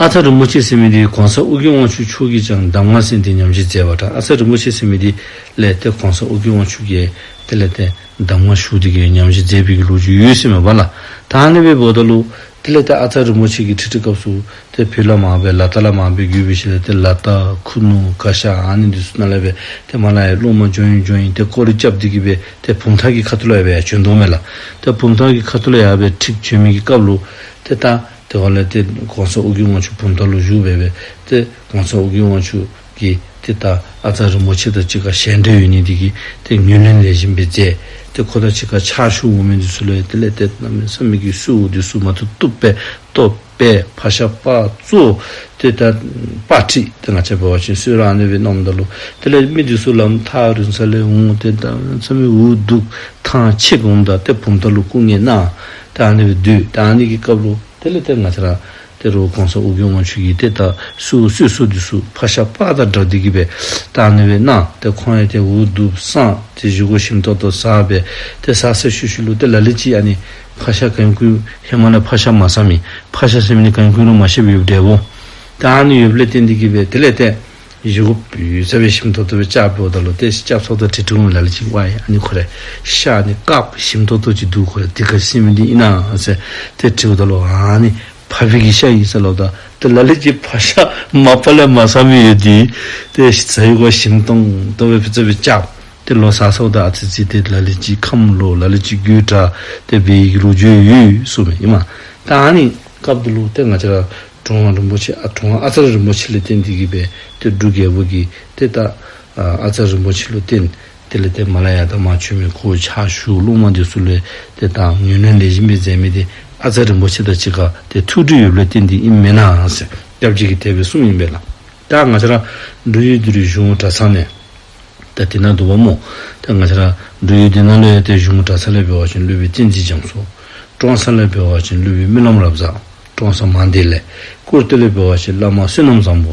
ཨ་ཙརྱ་རིན་པོ་ཆེ་ཟེར་མི་འདི་གོང་ས་ཨོ་རྒྱན་དབང་ཕྱུག་མཆོག་གིས་ཀྱང་གདམས་ངག་གསན་ཏེ་ཉམས་བཞེས་མཛད་པ་འདྲ། ཨ་ཙརྱ་རིན་པོ་ཆེ་ཟེར་མི་འདི་ལས་ཏེ་གོང་ས་ཨོ་རྒྱན་དབང་ཕྱུག་གིས་དེ་ལས་ཏེ་གདམས་ངག་ཞུ་སྟེ་གི་ཉམས་བཞེས་མཛད་པའི་གི་ལོ་རྒྱུས་ཡོད་ཟེར་མས་པ་ལགས། ད་ཨ་ནི་སྦེ་འབདཝ་ད་ལུ་དེ་ལས་ཏེ་ཨ་ཙརྱ་རིན་པོ་ཆེ་གི་ཁྲིད་ཁྲིད་སྐབས་སུ་ཏེ་བོད་ལས་མར་སྦེ་ལ་དྭགས་ལས་མར་སྦེ་བརྒྱུད་སྦེ་ཞིནམ་ལས་ཏེ་ལ་དྭགས་ཁུ་ནུ་གར་ཞ་ཨ་ནི་འདི་ཚུ་ནང་ལས་སྦེ་ཏེ་མར་ལས་ཡར་སློབ་མ་འབྱོན་ཡི་འབྱོན་ཡི་ཏེ་སྐོར་ར་རྐྱབ་སྟེ་གི་སྦེ་ཏེ་བུམ་ཐང་གི་ཁ་ཐུག་ལུ་ཡར་སྦེ་ཡར་བྱོན་དོ་མས་ལགས། ཏེ་བུམ་ཐང་གི་ཁ་ཐུག་ལུ་ཡར་སྦེ་ཁྲིད་བྱོན་མི་གི་སྐབས་ལུ་ཏེ་ད་ཏེ་ཧོ་ལས་ཏེ་གོང་ས་ཨོ་རྒྱན་དབང་ཕྱུག་བུམ་ཐང་ལུ་བཞུགས་སྦེ་སྦེ་ཏེ་གོང་ས་ཨོ་རྒྱན་དབང་ཕྱུག་གིས་ཏེ་ད་ཨ་ཙརྱ་རིན་པོ་ཆེ་དང་གཅིག་ཁར་ཞལ་འདྲིས་ཡོད་ནི་འདི་གིས་ཏེ་ངོས་ལེན་ལེགས་ཤོམ་སྦེ་མཛད། ཏེ་ཁོ་དང་གཅིག་ཁར་ཕྱག་ཞུ་འོང་མི་འདི་ཚུ་ལུ་དེ་ལས་ཏེ་གནམ་མེད་ས་མེད་ཀྱི་གསོལཝ་འདི་ཚུ་མ་ཐུབ་ཐུབ་སྦེ་བཏབ་སྦེ་ཕག་ཤ་སྤར་བཙུགས། ཏེ་ད་སྤར་ཁྲིད་ཏེ་ང་བཅས་འབད་བ་ཅིན་གསོལ་རས་ཨ་ནི་སྦེ་གནངམ་ད་ལུ་དེ་ལས་མི་འདི་ཚུ་ལམ་ཐག་རིང་ས་ལས་འོང་། ཏེ་གནམ་མེད་ས་མེད་འུ་སྡུག་ཐང་ཆད་འོངམ་ད་ཏེ་བུམ་ཐང་ལུ་སྐུ་ངལ་གནང་། ཏེ་ཨ་ནི་སྦེ་སྡོད། ཏེ་ཨ་ནི་གི་སྐབས་ལུ་དེ་ལས་ཏེ་ང་བཅས་ར་ཏེ་རུང་གོང་ས་ཨོ་རྒྱན་དབང་ཕྱུག་གིས་ཏེ་ད་གསོལ་གསོལ་གསོལཝ་འདི་ཚུ་ཕག་ཤ་སྤར་དང་སྦྲགས་ཏེ་གི་སྦེ་ད་ཨ་ནི་སྦེ་གནང་། ཏེ་ཁོང་ཡང་ཏེ་འུ་སྡུག་སངས་ཏེ་བཞེས་སྒོ་ཞིམ་ཏོང་ཏོ་ཟ་སྦེ་ཏེ་ཟ་ཟ་ཞུ་ཞུཝ་ལུ་ཏེ་ལ་ལུ་ཅིག་ཨ་ནི་ཕག་ཤ་ག་ཡང་ཁོང་ཧེ་མ་ལས་ཕག་ཤ་མ་ཟ་མི་ཕག་ཤ་ཟེར་མི་འདི་ག་ཡང་ཁོང་ལུ་མ་ཤེས་པར་ཡོདཔ་འདྲཝ། ད་ཨ་ནི་ཡོདཔ་ལས་བརྟེན་ཏེ་གི་སྦེ་དེ་ལས་ཏེ་བཞེས་སྒོ་ཡོད་ཚད་སྦེ་ཞིམ་ཏོང་ཏོ་སྦེ་རྐྱབ་འབདཝ་ད་ལུ་ཏེ་རྐྱབ་ཚརཝ་ད་ཁྲིད་ཁྲིད་འོང་ལ་ལུ་ཅིག་ཝའི་ཨ་ནི་ཁོ་རའི་ཤ་ཨ་ནི་དཀརཔོ་ཞིམ་ཏོང་ཏོ་ཅིག་འདུག། ཁོ་ར་འདི་ག་ཅི་ཟེར་མི་འདི་ཨིན་ན་ཟེར་ཏེ་དྲིཝ་ད་ལུ་ཨ་ནི་ཕག་པའི་གི་ཤ་ཨིན་ཟེར་སླབ་ད། ཏེ་ལ་ལུ་ཅིག་ཕག་ཤ་མ་པ་ལས་མ་ཟ་མི་ཡོད་དེ། ཏེ་ཟ་བའི་སྒོ་ཞིམ་ཏོང་ཏོ་སྦེ་ཕུད་ཚར་སྦེ་རྐྱབ། ཏེ་ལོག་ཟ་ཟཝ་ད་ཨ་ཙི་ཙི་ཏེ་ལ་ལུ་ཅིག་ཁམས་ལོག་ལ་ལུ་ཅིག་དགོད་བྲ་ཏེ་འབད་བའི་གི་ལོ་རྒྱུས་ཡོད་གསུངམ་མས་ཨིན་མས། ད་ཨ་ནི་སྐབས་འདི་ལུ་ཏེ་ང་བཅས་ར་གྲུབ་དབང་རིན་པོ་ཆེ་ཨ་གྲུབ་དབང་ཨ་ཙརྱ་རིན་པོ་ཆེ་ལས་བརྟེན་ཏེ་གི་སྦེ་ཏེ་འབྲུག་རྒྱལ་པོ་གིས་ཏེ་ད་ཨ་ཨ་ཙརྱ་རིན་པོ་ཆེ་ལུ་བརྟེན། དེ་ལས་ཏེ་མར་ལས་ཡར་ད་མར་བྱོན་མི་ཁོ་ཕྱག་ཞུ་སློབ་མ་འདི་ཚུ་ལུ་ཏེ་ད་ངོས་ལེན་ལེགས་ཤོམ་སྦེ་མཛད་མི་འདི་ཨ་ཙརྱ་རིན་པོ་ཆེ་དང་གཅིག་ཁར་ཏེ་ཐུགས་འདྲིས་ཡོདཔ་ལས་བརྟེན་ཏེ་ཨིན་མེན་ན་ཟེར་སྐྱབས་རྗེ་གིས་དེ་སྦེ་གསུངམ་ཨིན་པས་ལགས། ད་ང་བཅས་ར་འབྲུག་ཡུལ་འདི་རུ་གཞུང་གྲྭ་ཚང་ནས་ད་དེ་ནང་འདུག་པ་སྨོ། ད་ང་བཅས་ར་འབྲུག་ཡུལ་འདི་ནང་ལུ་ཡང་ཏེ་གཞུང་གྲྭ་ཚང་ལས་འབད་བ་ཅིན་སློབ་དཔོན་བསྟན་འཛིན་རྒྱ་མཚོ། ཀྲོང་གསར་ལས་འབད་བ་ཅིན་སློབ་དཔོན་སྨོན་ལམ་རབ་བཟང་། ཀྲོང་གསར་མང་སྡེ་ལས། ཀུར་སྟོད་ལས་འབད་བ་ཅིན་བླ་མ་བསོད་ནམས་བཟང་པོ།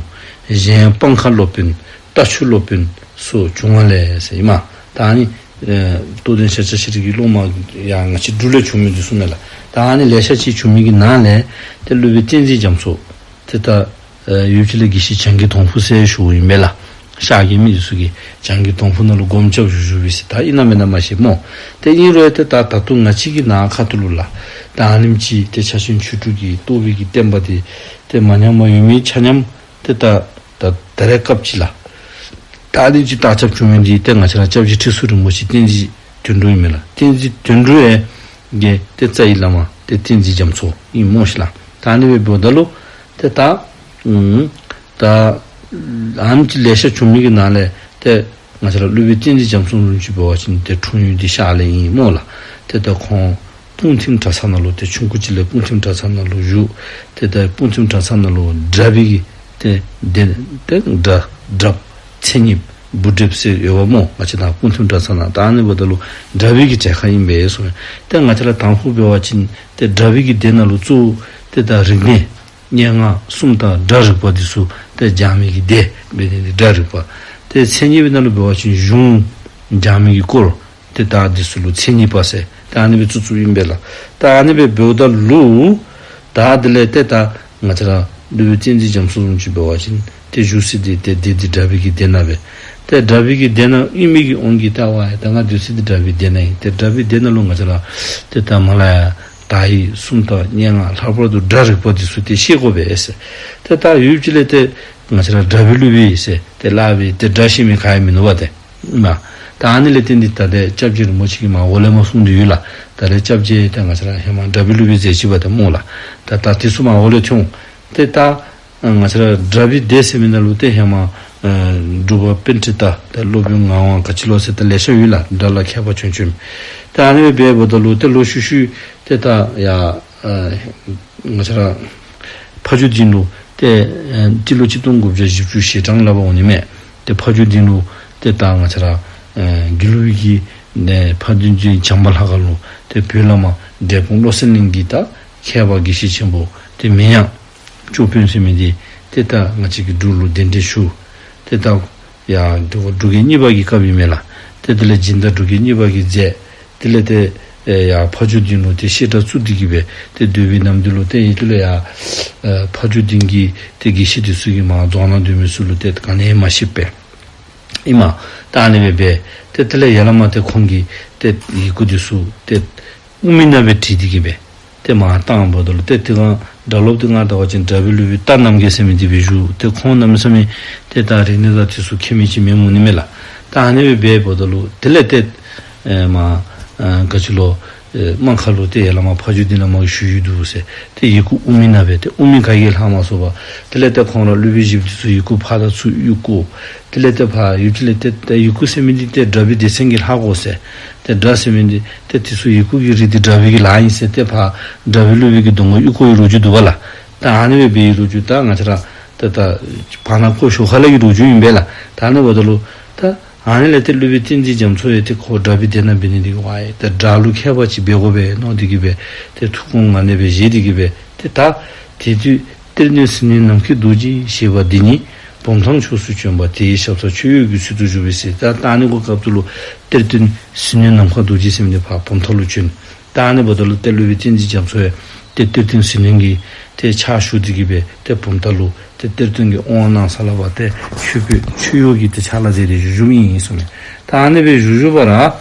གཞན་སྤང་ཁ་སློབ་དཔོན་རྟ་ཕྱུགས་སློབ་དཔོན་སོགས་བྱུང་བ་ལས་ཟེར་ཨིན་མས། ད་ཨ་ནི་ཨེ་རྟོགས་ལྡན་ཤཱཀྱ་ཤྲཱི་གི་སློབ་མ་ཡང་ང་བཅས་འབྲུག་ལས་བྱུང་མི་འདི་ཚུ་མས་ལགས། ད་ཨ་ནི་ལེ་ཤ་ཅིག་བྱུང་མི་གི་ནང་ལས་ཏེ་སློབ་དཔོན་བསྟན་འཛིན་རྒྱ་མཚོ་ཏེ་ད་ཨེ་ཡུལ་ཕྱོགས་ལས་དགེ་བཤེས་བྱང་གི་དོང་ཕུ་ཟེར་ཞུཝ་ཨིན་པས་ལགས། ཤར་གྱི་མི་འདི་ཚུ་གིས་བྱང་གི་དོང་ཕུ་ནང་ལུ་སྒོམ་རྐྱབ་བཞུགས་བཞུགས་པས་ཟེར། ད་ཨིན་ན་མེན་ན་མ་ཤེས་སྨོ། ཏེ་ཨིན་རུང་ཡང་ཏེ་ད་ད་ལྟོ་ང་བཅས་ཀྱི་ནང་ཁ་ཐུག་ལུ་ལགས། ད་ཨ་ནེམ་ཅིག་ཏེ་ཕྱག་ཆེན་ཆོས་དྲུག་གི་རྟོགས་པའི་གི་བསྟན་པ་འདི་ཏེ་མ་ཉམས་པར་ཡོད་མི་ཆ་མཉམ་ཏེ་ད་ད་ད་རེས་སྐབས་ཅིག་ལགས། ད་ཨ་ནེམ་ཅིག་བརྟག་དཔྱད་བྱུང་མི་འདི་ཏེ་ང་བཅས་ར་སྐྱབས་རྗེ་ཁྲི་ཟུར་རིན་པོ་ཆེ་བསྟན་འཛིན་དོན་གྲུབ་ཨིན་མས་ལགས། བསྟན་འཛིན་དོན་གྲུབ་ཨེ་གི་ཏེ་རྩ་བའི་བླ་མ་ཏེ་བསྟན་འཛིན་རྒྱ་མཚོ་ཨིན་སྨོ་ཤིག་ལགས། ད་ཨ་ནི་སྦེ་འབདཝ་ད་ལུ་ཏེ་ད་ཨུམ་ད་ཨ་ནེམ་ཅིག་ལེ་ཤ་བྱུང་མི་གི་ནང་ལས་ཏེ་ང་བཅས་ར་སློབ་དཔོན་བསྟན་འཛིན་རྒྱ་མཚོ་བཟུམ་ཅིག་འབད་བ་ཅིན་ཏེ་འཁྲུངས་ཡུལ་འདི་ཤར་ལས་ཨིན་སྨོ་ལགས། ཏེ་ད་ཁོང་སྤུངས་ཐིམ་གྲྭ་ཚང་ནང་ལུ་ཏེ་ཆུང་ཀུ་ཅིག་ལས་སྤུངས་ཐིམ་གྲྭ་ཚང་ནང་ལུ་བཞུགས། ཏེ་ད་སྤུངས་ཐིམ་གྲྭ་ཚང་ནང་ལུ་གྲྭ་པའི་གི་ཏེ་ཏེ་ཏེ་གྲྭ་གྲྭཔ་མཚན་ཉིད་བུ་གྲྭཔ་ཟེར་ཡོདཔ་སྨོ། ང་བཅས་ནཱ་སྤུངས་ཐིམ་གྲྭ་ཚང་ནང་ད་ཨ་ནི་འབདཝ་ད་ལུ་གྲྭ་པའི་གི་གྲལ་ཁར་ཨིན་པས་གསུངས། ཏེ་ང་བཅས་ར་དང་ཕུ་འབད་བ་ཅིན་ཏེ་གྲྭ་པའི་གི་སྡེ་ནང་ལུ་གཙོ་བོ་ཏེ་ད་རིག་གནས་སྙན་ངག་སུམ་རྟགས་སྒྲ་རིག་པ་འདི་ཚུ་ཏེ་སྦྱང་མི་གི་སྡེ་འབད་ནི་འདི་སྒྲ་རིག་པ། ཏེ་མཚན་ཉིད་པའི་ནང་ལུ་འབད་བ་ཅིན་གཞུང་སྦྱང་མི་གི་སྐོར་ཏེ་ད་འདི་ཚུ་ལུ་མཚན་ཉིད་པ་ཟེར་ད་ཨ་ནི་སྦེ་བཙུགས་བཙུགསཔ་ཨིན་པས་ལགས། ད་ཨ་ནི་སྦེ་འབདཝ་ད་ལུ་ད་དེ་ལས་ཏེ་ད་ང་བཅས་ར་སློབ་དཔོན་བསྟན་འཛིན་རྒྱ་མཚོ་བཟུམ་ཅིག་འབད་བ་ཅིན་ཏེ་བཞུགས་ས་འདི་ཏེ་སྡེ་འདི་གྲྭ་པའི་གི་སྡེ་ནང་སྦེ། ཏེ་གྲྭ་པའི་གི་སྡེ་ནང་ཨིན་མི་གི་དབང་གིས་ལྟ་བ་ཡང་ད་ང་སྡོད་ས་འདི་གྲྭ་པའི་སྡེ་ནང་ཨིན། ཏེ་གྲྭ་པའི་སྡེ་ནང་ལུ་ང་བཅས་ར་ཏེ་ད་མ་ལ་ཡ་དག་ཡིག་སུམ་རྟགས་སྙན་ངག་ལྷག་པར་དུ་སྒྲ་རིག་པ་འདི་ཚུ་ཏེ་ཤེས་དགོ་པས་ཟེར། ཏེ་ད་ཡུལ་ཕྱོགས་ལས་ཏེ་ང་བཅས་ར་གྲྭ་པའི་སློབ་དཔོན་ཟེར་ཏེ་སླབ་སྦེ་ཏེ་སྒྲ་ཤེས་མི་ག་ཡང་མིན་ནུག་པ་ཏེ། མ་ད་ཨ་ནི་ལས་བརྟེན་ཏེ་ད་ཏེ་སྐྱབས་རྗེ་རིན་པོ་ཆེ་གིས་མར་འོག་ལས་མར་གསུངས་ཏེ་ཡོད་ལགས། ད་ཏེ་སྐྱབས་རྗེ་ཏེ་ང་བཅས་ར་ཧེ་མ་གྲྭ་པའི་སློབ་དཔོན་མཛད་ཅི་པ་ཏེ་སྨོ་ལགས། ད་ད་དེ་ཚུ་མར་འོག་ལས་ཐོན། ཏེ་ད་ང་བཅས་ར་གྲྭ་པའི་སྡེ་ཟེར་མི་ནང་ལུ་ཏེ་ཧེ་མ་ཨ་འབྲུག་པ་པཎྜི་ཏ་ཏེ་སློབ་དཔོན་ངག་དབང་ག་ཅི་ལོ་ཟེར་ཏེ་ལེ་ཤ་ཡོད་ལགས། སྒྲ་ལ་མཁས་པ་བྱོན་བྱོནམ། ཏེ་ཨ་ནི་སྦེ་འབདཝ་ད་ལུ་ཏེ་ལོག་ཤུལ་ཤུལ་ཏེ་ད་ཡ་ཨ་ང་བཅས་ར་ཕ་ཇོ་སྡིངས་ལུ་ཏེ་ཨ་སྤྱི་ལོ་ཆིག་སྟོང་དགུ་བརྒྱ་བཞི་བཅུ་ཞེ་གྲངས་ལུ་འབད་འོང་ནི་མས། ཏེ་ཕ་ཇོ་སྡིངས་ལུ་ཏེ་ད་ང་བཅས་ར་ཨ་དགེ་ལུགས་པའི་གི་ནས་ཕ་ཇོ་སྡིངས་བྱམས་པ་ལྷ་ཁང་ལུ་ཏེ་བོད་བླ་མ་འབྲས་སྤུངས་བློ་གསལ་གླིང་གི་ད་མཁས་པ་དགེ་བཤེས་ཆེན་པོ་ཏེ་མི་ཡང་ ཅོ་དཔོན་ཟེར་མི་འདི་ཏེ་ད་ང་བཅས་ཀྱི་འབྲུག་ལུ་གདན་འདྲེན་ཞུ། ཏེ་ད་ཡར་འབྲུག་འབྲུག་རྒྱལ་གཉིས་པ་གི་སྐབས་ཨིན་མས་ལགས། ཏེ་དེ་ལས་སྦྱིན་བདག་འབྲུག་རྒྱལ་གཉིས་པ་གིས་མཛད། དེ་ལས་ཏེ་ཨེ་ཡར་ཕ་ཇོ་སྡིངས་ལུ་ཏེ་བཤད་གྲྭ་བཙུགས་ཏེ་གི་སྦེ་ཏེ་སྡོད་པའི་ནམ་དུས་ལུ་ཏེ་ཡི་དེ་ལས་ཡར་ཨེ་ཕ་ཇོ་སྡིངས་ཀྱི་ཏེ་དགེ་བཤེས་འདི་ཚུ་གིས་མར་རྫོང་ནང་སྡོད་མི་ཚུ་ལུ་ཏེ་ག་ནི་ཡང་མ་བཤདཔ་སྦེ་ཨིན་མས། ད་ཨ་ནི་སྦེ་འབད་ཏེ་དེ་ལས་ཡར་ལས་མར་ཏེ་ཁོང་གིས་ཏེ་ཡི་གུ་འདི་ཚུ་ཏེ་དབུ་མེད་ནང་སྦེ་བྲིས་ཏེ་གི་སྦེ་ཏེ་མར་བཏང་འབདཝ་ད་ལུ་ཏེ་དེ་སྒང་སྒྲ་སློབ་འདི་ང་བལྟ་བ་ཅིན་དྲག་པོའི་སློབ་དཔོན་རྟ་རྣམ་རྒྱལ་ཟེར་མི་འདི་སྦེ་བཞུགས། ཏེ་ཁོང་གནམ་མེད་ས་མེད་ཏེ་ད་རིག་གནས་དང་དེ་ཚུ་མཁས་མི་ཅིག་མེན་འོང་ནི་མས་ལགས། ད་ཨ་ནི་སྦེ་འབད་འབདཝ་ད་ལུ་དེ་ལས་ཏེ་ཨེ་མར་ཨེ་ག་ཅི་ལོ་ཨེ་དམངས་ཁ་ལུ་ཏེ་ཡར་ལས་མར་ཕ་ཇོ་སྡིངས་ལས་མར་ཞུ་ཡི་འདུག་ཟེར། ཏེ་ཡི་གུ་དབུ་མེད་ནང་སྦེ་ཏེ་དབུ་མེད་ག་གིས་ལྷག་མ་སོང་བར་དེ་ལས་ཏེ་ཁོང་ར་སློབ་དཔོན་བཞི་པོ་འདི་ཚུ་ཡི་གུ་ཕར་དང་ཚུར་གཡུག་བཀོག། དེ་ལས་ཏེ་ཕར་ཡུལ་དེ་ལས་ཏེ་ཏེ་ཡི་གུ་ཟེར་མི་འདི་ཏེ་དྲག་པོའི་སྡེ་ཚན་གྱིས་ལྷག་དགོ་ཟེར། ཏེ་དྲག་ཟེར་མི་འདི་ཏེ་དེ་ཚུ་ཡི་གུ་གི་རིགས་འདི་དྲག་པོའི་གིས་ལྷག་ཨིན་ཟེར་ཏེ་ཕར་དྲག་པོའི་སློབ་དཔོན་གྱི་གདོང་ཁར་གཡུག་བཀོག་པའི་ལོ་རྒྱུས་འདུག་པ་ལགས། ད་ཨ་ནི་སྦེ་འབད་བའི་ལོ་རྒྱུས་ད་ང་བཅས་ར་ཏེ་ད་བར་ན་ཁོ་ཞོར་ཁ་ལས་ཀྱི་ལོ་རྒྱུས་ཨིན་པས་ལགས། ད་ཨ་ནི་འབདཝ་ད་ལུ་ད་ཨ་ནི་ལས་ཏེ་སློབ་དཔོན་བསྟན་འཛིན་རྒྱ་མཚོ་ཡང་ཏེ་ཁོ་དྲག་པོའི་སྡེ་ནང་འབད་ནི་འདི་གིས་ཝའེ་ད་དྲག་ལུ་མཁས་པ་ཅིག་འབད་དགོ་པས་མནོ་སྟེ་གི་སྦེ་ཏེ་ཐུགས་དགོངས་ངང་ནས་སྦེ་བཞེས་ཏེ་གི་སྦེ་ཏེ་ད་དེ་དུས་གཏེར་སྟོན་ཟིལ་གནོན་ནམ་མཁའི་རྡོ་རྗེ་ཞེས་པ་འདི་ཉིད་བུམ་ཐང་ཕྱོགས་སུ་བྱོན་པ་དེའི་ཞབས་སར་མཆོད་འོས་ཀྱི་ཚུལ་དུ་བཞུགས་པའི་ཚེ། ད་ད་ཨ་ནི་གི་སྐབས་སུ་ལུ་གཏེར་སྟོན་ཟིལ་གནོན་ནམ་མཁའི་རྡོ་རྗེ་ཟེར་མི་འདི་ཕར་བུམ་ཐང་ལུ་བྱོན། ད་ཨ་ནི་འབདཝ་ད་ལུ་ཏེ་སློབ་དཔོན་བསྟན་འཛིན་རྒྱ་མཚོ་ཡང་ཏེ་གཏེར་སྟོན་ཟིལ་གནོན་གྱི་ཏེ་ཕྱག་ཞུ་སྟེ་གི་སྦེ་ཏེ་བུམ་ཐང་ལུ་ཏེ་གཏེར་སྟོན་གྱི་དབང་གནང་ས་ལུ་ཕར་ཏེ་མཆོད་འོས་མཆོད་འོས་ཀྱི་ཏེ་ཕྱག་ལཱ་མཛད་དེ་བཞུགས་བཞུགསཔ་ཨིན་ཟེར་མས། ད་ཨ་ནི་སྦེ་བཞུགས་བཞུགས་པ་ར་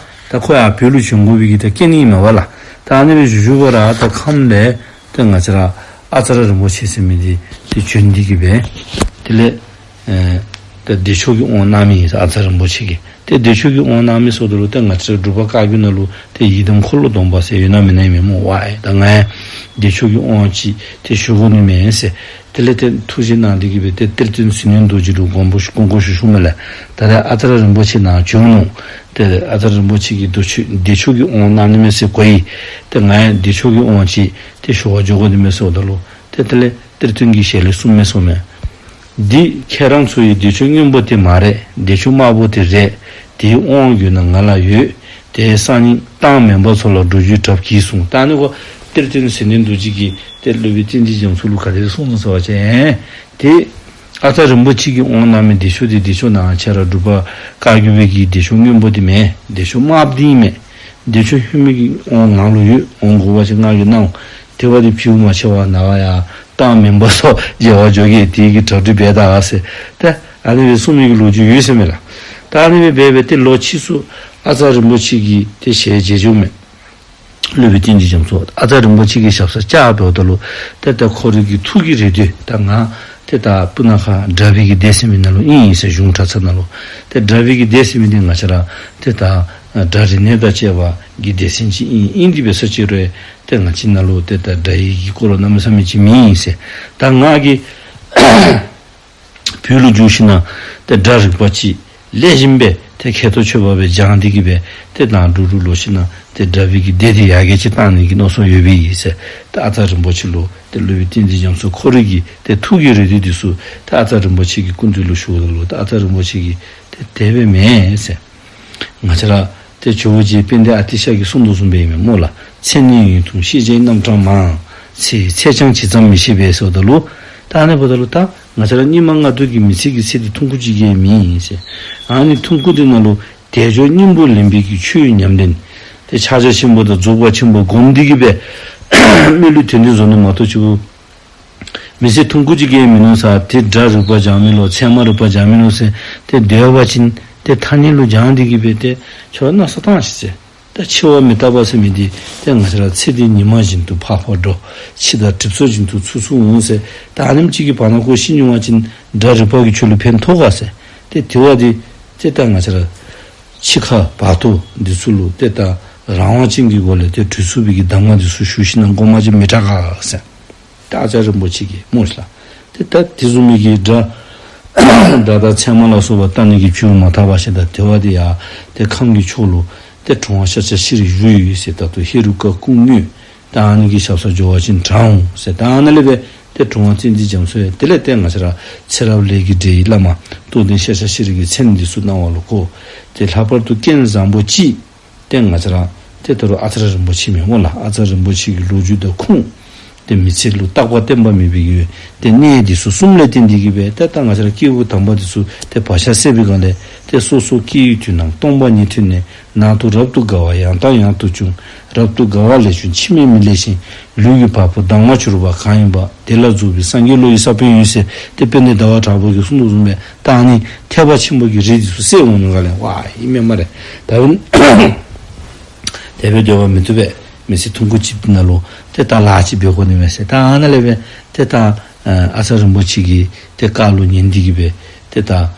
ད་ཁོ་ཡར་བོད་ལུ་བྱོན་དགོ་པའི་གི་ད་རྐྱེན་ཨིན་མས་པ་ལགས། ད་ཨ་ནི་སྦེ་བཞུགས་བཞུགས་པ་ར་ད་ཁམས་ལས་ཏེ་ང་བཅས་ར་ཨ་ཙརྱ་རིན་པོ་ཆེ་ཟེར་མི་འདི་ཏེ་བྱོན་ཏེ་གི་སྦེ་དེ་ལས་ཨེ་ཏེ་བདེ་མཆོག་གི་དབང་གནང་མི་ཨིན་ཟེར། ཨ་ཙརྱ་རིན་པོ་ཆེ་གིས་ཏེ་བདེ་མཆོག་གི་དབང་གནང་མི་ཟེརཝ་ད་ལུ་ཏེ་ང་བཅས་ར་འབྲུག་པ་བཀའ་བརྒྱུད་ནང་ལུ་ཏེ་ཡི་དམ་འཁོར་ལོ་སྡོམ་པ་ཟེར་ཡོད་ན་མེད་ན་ཨིན་མས་སྨོ། ཝའེ་ད་ང་ཡང་བདེ་མཆོག་གི་དབང་ཅིག་ཏེ་ཞུ་དགོ་ནི་མས་ཟེར། དེ་ལས་ཏེ་ཐུགས་བཞེད་གནང་སྟེ་གི་སྦེ་ཏེ་གཏེར་སྟོན་ཟིལ་གནོན་རྡོ་རྗེ་ལུ་དགོངས་པ་ཞུ་དགོངས་པ་ཞུ་ཞུཝ་མས་ལགས། ད་རེས་ཨ་ཙརྱ་རིན་པོ་ཆེ་ནཱ་བྱོན་ནུག། ཏེ་ཨ་ཙརྱ་རིན་པོ་ཆེ་གིས་བདེ་མཆོག་བདེ་མཆོག་གི་དབང་གནང་ནི་མས་ཟེར་གོ་ཡི། ཏེ་ང་ཡང་བདེ་མཆོག་གི་དབང་ཅིག་ཏེ་ཞུ་བར་འགྱོ་དགོ་ནི་མས་ཟེརཝ་ད་ལུ་ཏེ་དེ་ལས་གཏེར་སྟོན་གྱི་ཞལ་ལས་གསུངམ་མས་ཟེར་མས། འདི་ཁྱེད་རང་ཚོ་ཡི་བདེ་མཆོག་སྔོན་པོ་དེ་མ་རེད། བདེ་མཆོག་དམར་པོ་དེ་རེད། དེའི་དབང་ཡོད་ན་ང་ལ་ཡོད། དེ་སང་ཉིན་གཏམ་མེན་པ་ཚོ་ལ་འགྲོ་རྒྱུའི་གྲབས་གྱིས་གསུངས། ད་ཨ་ནི་གོ་གཏེར་སྟོན་ཟིལ་གནོན་རྡོ་རྗེ་གིས་ཏེ་སློབ་དཔོན་བསྟན་འཛིན་རྒྱ་མཚོ་ལུ་ག་དེ་སྦེ་གསུངས་ནུག་ཟེར་བ་ཅིན་ཏེ་ཨ་ཙརྱ་རིན་པོ་ཆེ་གི་དབང་གནང་མི་བདེ་མཆོག་དེ་བདེ་མཆོག་ནཱ་ཁྱེད་ར་འབྲུག་པ་བཀའ་བརྒྱུད་པའི་གི་བདེ་མཆོག་སྔོན་པོ་དེ་མེན། བདེ་མཆོག་དམརཔོ་དེ་ཨིན་མས། བདེ་མཆོག་ཧེ་མའི་གི་དབང་ང་ལུ་ཡོད། དབང་དགོ་པ་ཅིན་ང་གིས་གནང་། དེ་བ་དེ་ཕྱིར་མ་ཆད་པར་ནཱ་ཡར་གཏམ་མེན་པ་ཚོ་མཇལ་བར་འགྱོ་གེ། དེ་གི་གྲ་སྒྲིག་འབད་ད་ཟེར། ཏེ་ཨ་ནི་སྦེ་གསུངས་མི་གི་ལོ་རྒྱུས་ཡོད་ཟེར་མས་ལགས། ད་ཨ་ནི་སྦེ་འབད་འབད་ཏེ་ལོག་ཕྱིས་སུ་ཨ་ཙརྱ་རིན་པོ་ཆེ་གིས་ཏེ་ཞལ་མཇལ་འགྱོཝ་མས། སློབ་དཔོན་བསྟན་འཛིན་རྒྱ་མཚོ་ཨ་ཙརྱ་རིན་པོ་ཆེ་གི་ཞབས་སར་བཅར་འབདཝ་ད་ལུ་ཏེ་ད་ཁོ་རའི་གི་ཐུགས་ཀྱི་རེ་འདོད་ད་ང་ཏེ་ད་སྤུ་ན་ཁ་དྲག་པོའི་གི་སྡེ་ཟེར་མི་ནང་ལུ་ཨིན་ཨིན་ཟེར། གཞུང་གྲྭ་ཚང་ནང་ལུ་ཏེ་དྲག་པོའི་གི་སྡེ་ཟེར་མི་འདི་ང་བཅས་ར་ཏེ་ད་དྲག་རིག་གནས་དང་བཅས་པ་གི་སྡེ་ཚན་ཅིག་ཨིན། ཨིན་དེ་འབད་ས་ཅིག་རུང་ཏེ་ང་བཅས་ནང་ལུ་ཏེ་ད་དྲག་ཡིག་གི་སྐོར་ལུ་གནམ་མེད་ས་མེད་ཅིག་མེད་ཨིན་ཟེར། ད་ང་གིས་བོད་ལུ་འགྱོ་ཞིན་ན་ཏེ་སྒྲ་རིག་པ་ཅིག་ལེགས་ཤོམ་སྦེ་ཏེ་མཁས་མཐོང་ཆོད་པ་སྦེ་སྦྱངས་ཏེ་གི་སྦེ་ཏེ་ནཱ་འབྲུག་ལུ་ལོག་ཞིན་ན་ཏེ་དྲག་པོའི་གི་སྡེ་འདི་ཡར་རྒྱས་ཅིག་གཏང་ནི་གི་མནོ་བསམ་ཡོད་པའི་ཨིན་ཟེར། ཏེ་ཨ་ཙརྱ་རིན་པོ་ཆེ་ལུ་ཏེ་སློབ་དཔོན་བསྟན་འཛིན་རྒྱ་མཚོ་ཁོ་རའི་གི་ཏེ་ཐུགས་ཀྱི་རེ་འདོད་འདི་ཚུ་ཏེ་ཨ་ཙརྱ་རིན་པོ་ཆེ་གི་སྐུ་མདུན་ལུ་ཞུཝ་ད་ལུ་ཏེ་ཨ་ཙརྱ་རིན་པོ་ཆེ་གིས་ཏེ་དེ་སྦེ་མེན་ཟེར། ང་བཅས་ར་ཏེ་ཇོ་བོ་རྗེ་དཔལ་ལྡན་ཨ་ཏི་ཤ་གིས་གསུངས་དོ་བཟུམ་སྦེ་ཨིན་མས་སྨོ་ལགས། ཚེ་ནི་ཡུན་ཐུང་ཤེས་བྱའི་རྣམ་གྲངས་མང་། ཚེ་ཚད་ཀྱང་ཇི་ཙམ་མི་ཤེས་པས་ཟེརཝ་ད་ལུ་ད་ཨ་ནི་འབདཝ་ད་ལུ་ད་ང་བཅས་ར་སྙིགས་མ་ལྔ་བདོ་གི་མི་ཚེ་གི་ཚད་འདི་ཐུང་ཀུ་ཅིག་ཡང་མེན་ཨིན་ཟེར། ཨ་ནི་ཐུང་ཀུ་འདི་ནང་ལུ་དལ་འབྱོར་སྙིང་པོ་ལེན་པའི་གི་ཆོས་ཉམས་ལེན་ཏེ་ཕྱག་རྒྱ་ཆེན་པོ་དང་རྫོགས་པ་ཆེན་པོ་སྒོམ་སྟེ་གི་སྦེ་མི་ལུས་དོན་ལྡན་བཟོ་ནི་མ་གཏོགས་ཅིག་པོ་མི་ཚེ་ཐུང་ཀུ་ཅིག་གིས་མི་ནུས་ས། ཏེ་སྒྲ་རིག་པ་སྦྱང་མི་ལོ་ཚད་མ་རིག་པ་སྦྱང་མི་ལོ་ཟེར་ཏེ་སྡོད་པ་ཅིན་ཏེ་ཐ་སྙད་ལུ་སྦྱང་སྟེ་གི་སྦེ་ཏེ་ཆོས་མནོ་བསམ་བཏང་ཤིག་ཟེར། ད་འཆི་བ་མི་རྟག་པ་ཟེར་མི་འདི་ཏེ་ང་བཅས་ར་ཚེ་འདི་ཉི་མ་བཞིན་དུ་ཕར་ཕར་འགྲོ། འཆི་བདག་གྲིབ་སོ་བཞིན་དུ་ཚུར་ཚུར་འོང་ཟེར། ད་ཨ་ནེམ་ཅིག་གི་བར་ན་ཁོ་ཤི་འགྱོ་བ་ཅིན་སྒྲ་རིག་པ་གི་ཆོས་ལུ་ཕན་ཐོགས་ག་ཟེར། ཏེ་དེ་བ་འདི་ཏེ་ད་ང་བཅས་ར་འཆི་ཁ་བར་དོ་འདི་ཚུ་ལུ་ཏེ་ད་རང་དབང་ཅན་གྱི་སྒོ་ལས་ཏེ་གྲོལ་ཚུགས་པའི་གི་གདམས་ངག་འདི་ཚུ་ཞུ་ཞིན་ན་དགོངསམ་ཅིག་མི་དྲག་ག་ཟེར། ཏེ་ཨ་ཙརྱ་རིན་པོ་ཆེ་གིས་སྨོ་ལགས། ཏེ་ད་དེ་བཟུམ་མའི་གི་སྒྲ་སྒྲ་དང་ཚད་མ་ལ་སོགས་པ་བལྟ་ནི་གི་ཕྱིར་མ་ཐག་པ་ཞིག་དང་དེ་བ་དེ་ཡང་ཏེ་ཁམས་ཀྱི་ཕྱོགས་ལུ་ཏེ་གྲུབ་དབང་ཤཱཀྱ་ཤྲཱི་བཞུགས་ཡོད་ཟེར། ད་ལྟོ་ཧེ་རུ་ཀ་སྐུ་དངོས་ད་ཨ་ནི་གི་ཞབས་སར་འགྱོ་བ་ཅིན་དྲག་འོང་ཟེར། ད་ཨ་ནཱ་ལས་སྦེ་ཏེ་གྲུབ་དབང་བསྟན་འཛིན་རྒྱ་མཚོ་ཡང་དེ་ལས་ཏེ་ང་བཅས་ར་ཚེ་རབས་ལས་ཀྱི་འབྲེལ་བའི་བླ་མ་རྟོགས་ལྡན་ཤཱཀྱ་ཤྲཱི་གི་མཚན་འདི་ཚུ་གནང་བ་ལུ་གོ། ཏེ་ལྷག་པར་དུ་རྐྱེན་བཟང་པོ་ཅིག་ཏེ་ང་བཅས་ར་ཏེ་ད་རུང་ཨ་ཙརྱ་རིན་པོ་ཆེ་མེན་སྨོ་ལགས། ཨ་ཙརྱ་རིན་པོ་ཆེ་གི་ལོ་རྒྱུས་དང་ཁུངས་ ཏེ་མི་ཚེ་ལུ་རྟག་པ་བརྟན་པ་མེད་པའི་གི་ཏེ་གནས་འདི་ཚུ་གསུམ་ལས་བརྟེན་ཏེ་གི་སྦེ་ཏེ་ད་ང་བཅས་ར་སྐྱེས་བུ་དམ་པ་འདི་ཚུ་ཏེ་བག་ཆགས་སད་པའི་སྒང་ལས་ཏེ་སོ་སོ་སྐྱེ་བོའི་དུས་ནམ་སྟོང་པ་ཉིད་ཐོན་ནས་ནང་དུ་རབ་ཏུ་དགའ་བ་ཡང་དང་ཡང་དུ་བྱུང་། རབ་ཏུ་དགའ་བ་ལས་བྱུང་འཆི་མེད་མི་ལས་བཞེངས། ལུས་ཀྱི་བ་སྤུ་གདང་བ་གྱུར་པ་གང་ཡིན་པ། དེ་ལ་རྫོགས་པའི་སངས་རྒྱས་བློ་ཡི་ས་བོན་ཡོད་ཟེར་ཏེ་དཔལ་ལྡན་ཟླ་བ་གྲགས་པ་གིས་གསུངས་དོ་བཟུམ་སྦེ་ད་ཨ་ནི་ཐེག་པ་ཆེན་པོ་གི་རིགས་འདི་ཚུ་སད་འོང་ནི་ག་ལས་ཝ་ཨིན་མས་སྨ་རེ། ད་འབདན་དེ་སྦེ་སྡོད་པ་མི་བཏུབ་པས། མི་ཚེ་ཐུང་ཀུ་ཅིག་ནང་ལུ་ཏེ་ད་ལཱ་ཅིག་འབད་དགོ་ནི་མས་ཟེར། ད་ཨ་ནཱ་ལས་སྦེ་ཏེ་ད་ཨ་ཨ་ཙརྱ་རིན་པོ་ཆེ་གི་ཏེ་བཀའ་ལུ་ཉན་ཏེ་གི་སྦེ་ཏེ་ད་ཨ་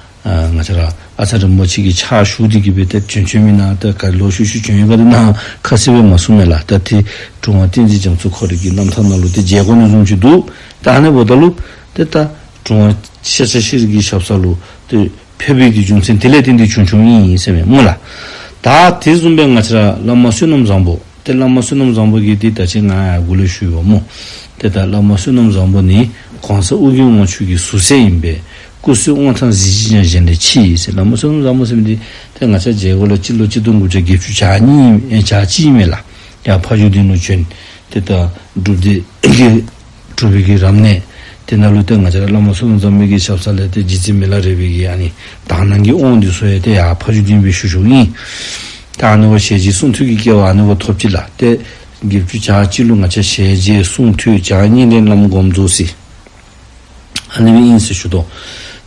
ང་བཅས་ར་ཨ་ཙརྱ་རིན་པོ་ཆེ་གི་ཕྱག་ཞུ་སྟེ་གི་སྦེ་ཏེ་བྱོན་བྱོནམ་ཨིན་ན་ཏེ་ག་ལོག་ཤུལ་ཤུལ་བྱོན་ཡི་ག་འདི་ནཱ་ཁ་གསལ་སྦེ་མ་གསུངས་མས་ལགས། ད་ཏེ་གྲུབ་དབང་བསྟན་འཛིན་རྒྱ་མཚོ་ཁོ་རའི་གི་རྣམ་ཐར་ནང་ལུ་ཏེ་མཇལ་དགོ་ནི་བཟུམ་ཅིག་འདུག། ད་ཨ་ནི་འབདཝ་ད་ལུ་ཏེ་ད་གྲུབ་དབང་ཤཱཀྱ་ཤྲཱི་གི་ཞབས་ས་ལུ་ཏེ་ཕེབས་པའི་གི་རྒྱུ་མཚན་དེ་ལས་བརྟེན་ཏེ་བྱུང་བྱུངམ་ཨིན་ཟེར་མས་སྨོ་ལགས། ད་དེ་བཟུམ་སྦེ་ང་བཅས་ར་བླ་མ་བསོད་ནམས་བཟང་པོ་ཏེ་བླ་མ་བསོད་ནམས་བཟང་པོ་གིས་ཏེ་ད་ཅི་ང་ཡང་གོང་ལུ་ཞུ་ཡི་བ་སྨོ། ཏེ་ད་བླ་མ་བསོད་ནམས་བཟང་པོ་ནི་གོང་ས་ཨོ་རྒྱན་དབང་ཕྱུག་གི་ཟུར་སྲས་ཨིན་པས། སྐུ་བསོད་དབང་ཐང་གཟི་བརྗིད་ཀྱང་གཞན་ལས་ཆེ་ཟེར། བླ་མ་བསོད་ནམས་བཟང་པོ་ཟེར་མི་འདི་ཏེ་ང་བཅས་མཇལ་དགོ་ལགས། སྤྱི་ལོ་གཅིག་སྟོང་དགུ་བརྒྱ་བརྒྱད་ཅུ་གྱ་གཉིས་ཨེ་གྱ་གཅིག་ཨིན་མས་ལགས། ཡར་ཕ་ཇོ་སྡིངས་ལུ་བྱོན། ཏེ་ད་སྒྲུབ་སྡེ་གི་སྒྲུབ་པའི་གི་རབ་གནས་དེ་ནང་ལུ་ཏེ་ང་བཅས་ར་བླ་མ་བསོད་ནམས་བཟང་པོའི་གི་ཞབས་ས་ལས་ཏེ་རྗེ་བཙུན་མི་ལ་རས་པའི་གི་ཨ་ནི་དག་སྣང་གི་དབང་འདི་ཚུ་ཡང་ཏེ་ཡར་ཕ་ཇོ་སྡིངས་སྦེ་ཞུ་ཞུཝ་ཨིན། ད་ཨ་ནི་བ་ཞལ་མཇལ་གསུང་ཐོས་ཀྱི་སྐལ་བ་ཨ་ནི་བ་ཐོབ་ཅི་ལགས། ཏེ་བརྒྱད་ཅུ་གྱ་གཅིག་ལུ་ང་བཅས་ཞལ་མཇལ་གསུང་ཐོས་བྱ་གཉིས་ལས་བླམ་སྒོམ་རྫོགས་ཟེར། ཨ་ནི་སྦེ་ཨིན་ཟེར་ཞུ་དོ།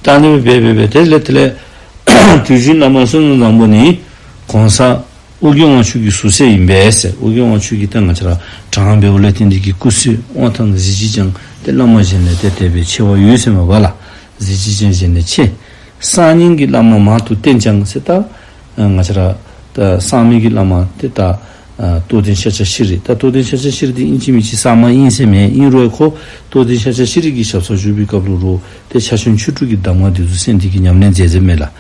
ད་ཨ་ནི་སྦེ་འབད་འབད་འབད་དེ་ལས་དེ་ལས་དུས་རྒྱུན་བླ་མ་བསོད་ནམས་བཟང་པོ་ནི་གོང་ས་ཨོ་རྒྱན་དབང་ཕྱུག་གི་ཟུར་སྲས་ཨིན་པས་ཟེར། ཨོ་རྒྱན་དབང་ཕྱུག་གིས་ད་ང་བཅས་ར་དྲངས་འབདཝ་ལས་བརྟེན་ཏེ་གི་སྐུ་བསོད་དབང་ཐང་གཟི་བརྗིད་ཀྱང་ཏེ་བླ་མ་གཞན་ལས་ཏེ་དེ་སྦེ་ཆེ་བ་ཡོད་ཟེར་མས་པ་ལགས། གཟི་བརྗིད་ཀྱང་གཞན་ལས་ཆེ། གསར་རྙིང་གི་བླ་མ་མང་དུ་བསྟེན་ཀྱང་ཟེར། ད་ང་བཅས་ར་ད་གསར་མའི་གི་བླ་མ་ཏེ་ད་ཨ་རྟོགས་ལྡན་ཤཱཀྱ་ཤྲཱི། ད་རྟོགས་ལྡན་ཤཱཀྱ་ཤྲཱི་འདི་ཨིན་ཅི་མིན་ཅི་གསར་མ་ཨིན་ཟེར་མེན། ཨིན་རུང་ཁོ་རྟོགས་ལྡན་ཤཱཀྱ་ཤྲཱི་གི་ཞབས་སར་བཞུགས་པའི་སྐབས་ལུ་རུང་ཏེ་ཕྱག་ཆེན་ཆོས་དྲུག་གི་གདམས་ངག་འདི་ཚུ་གསན་ཏེ་གི་ཉམས་ལེན་མཛད་མཛདཔ་མས་ལགས།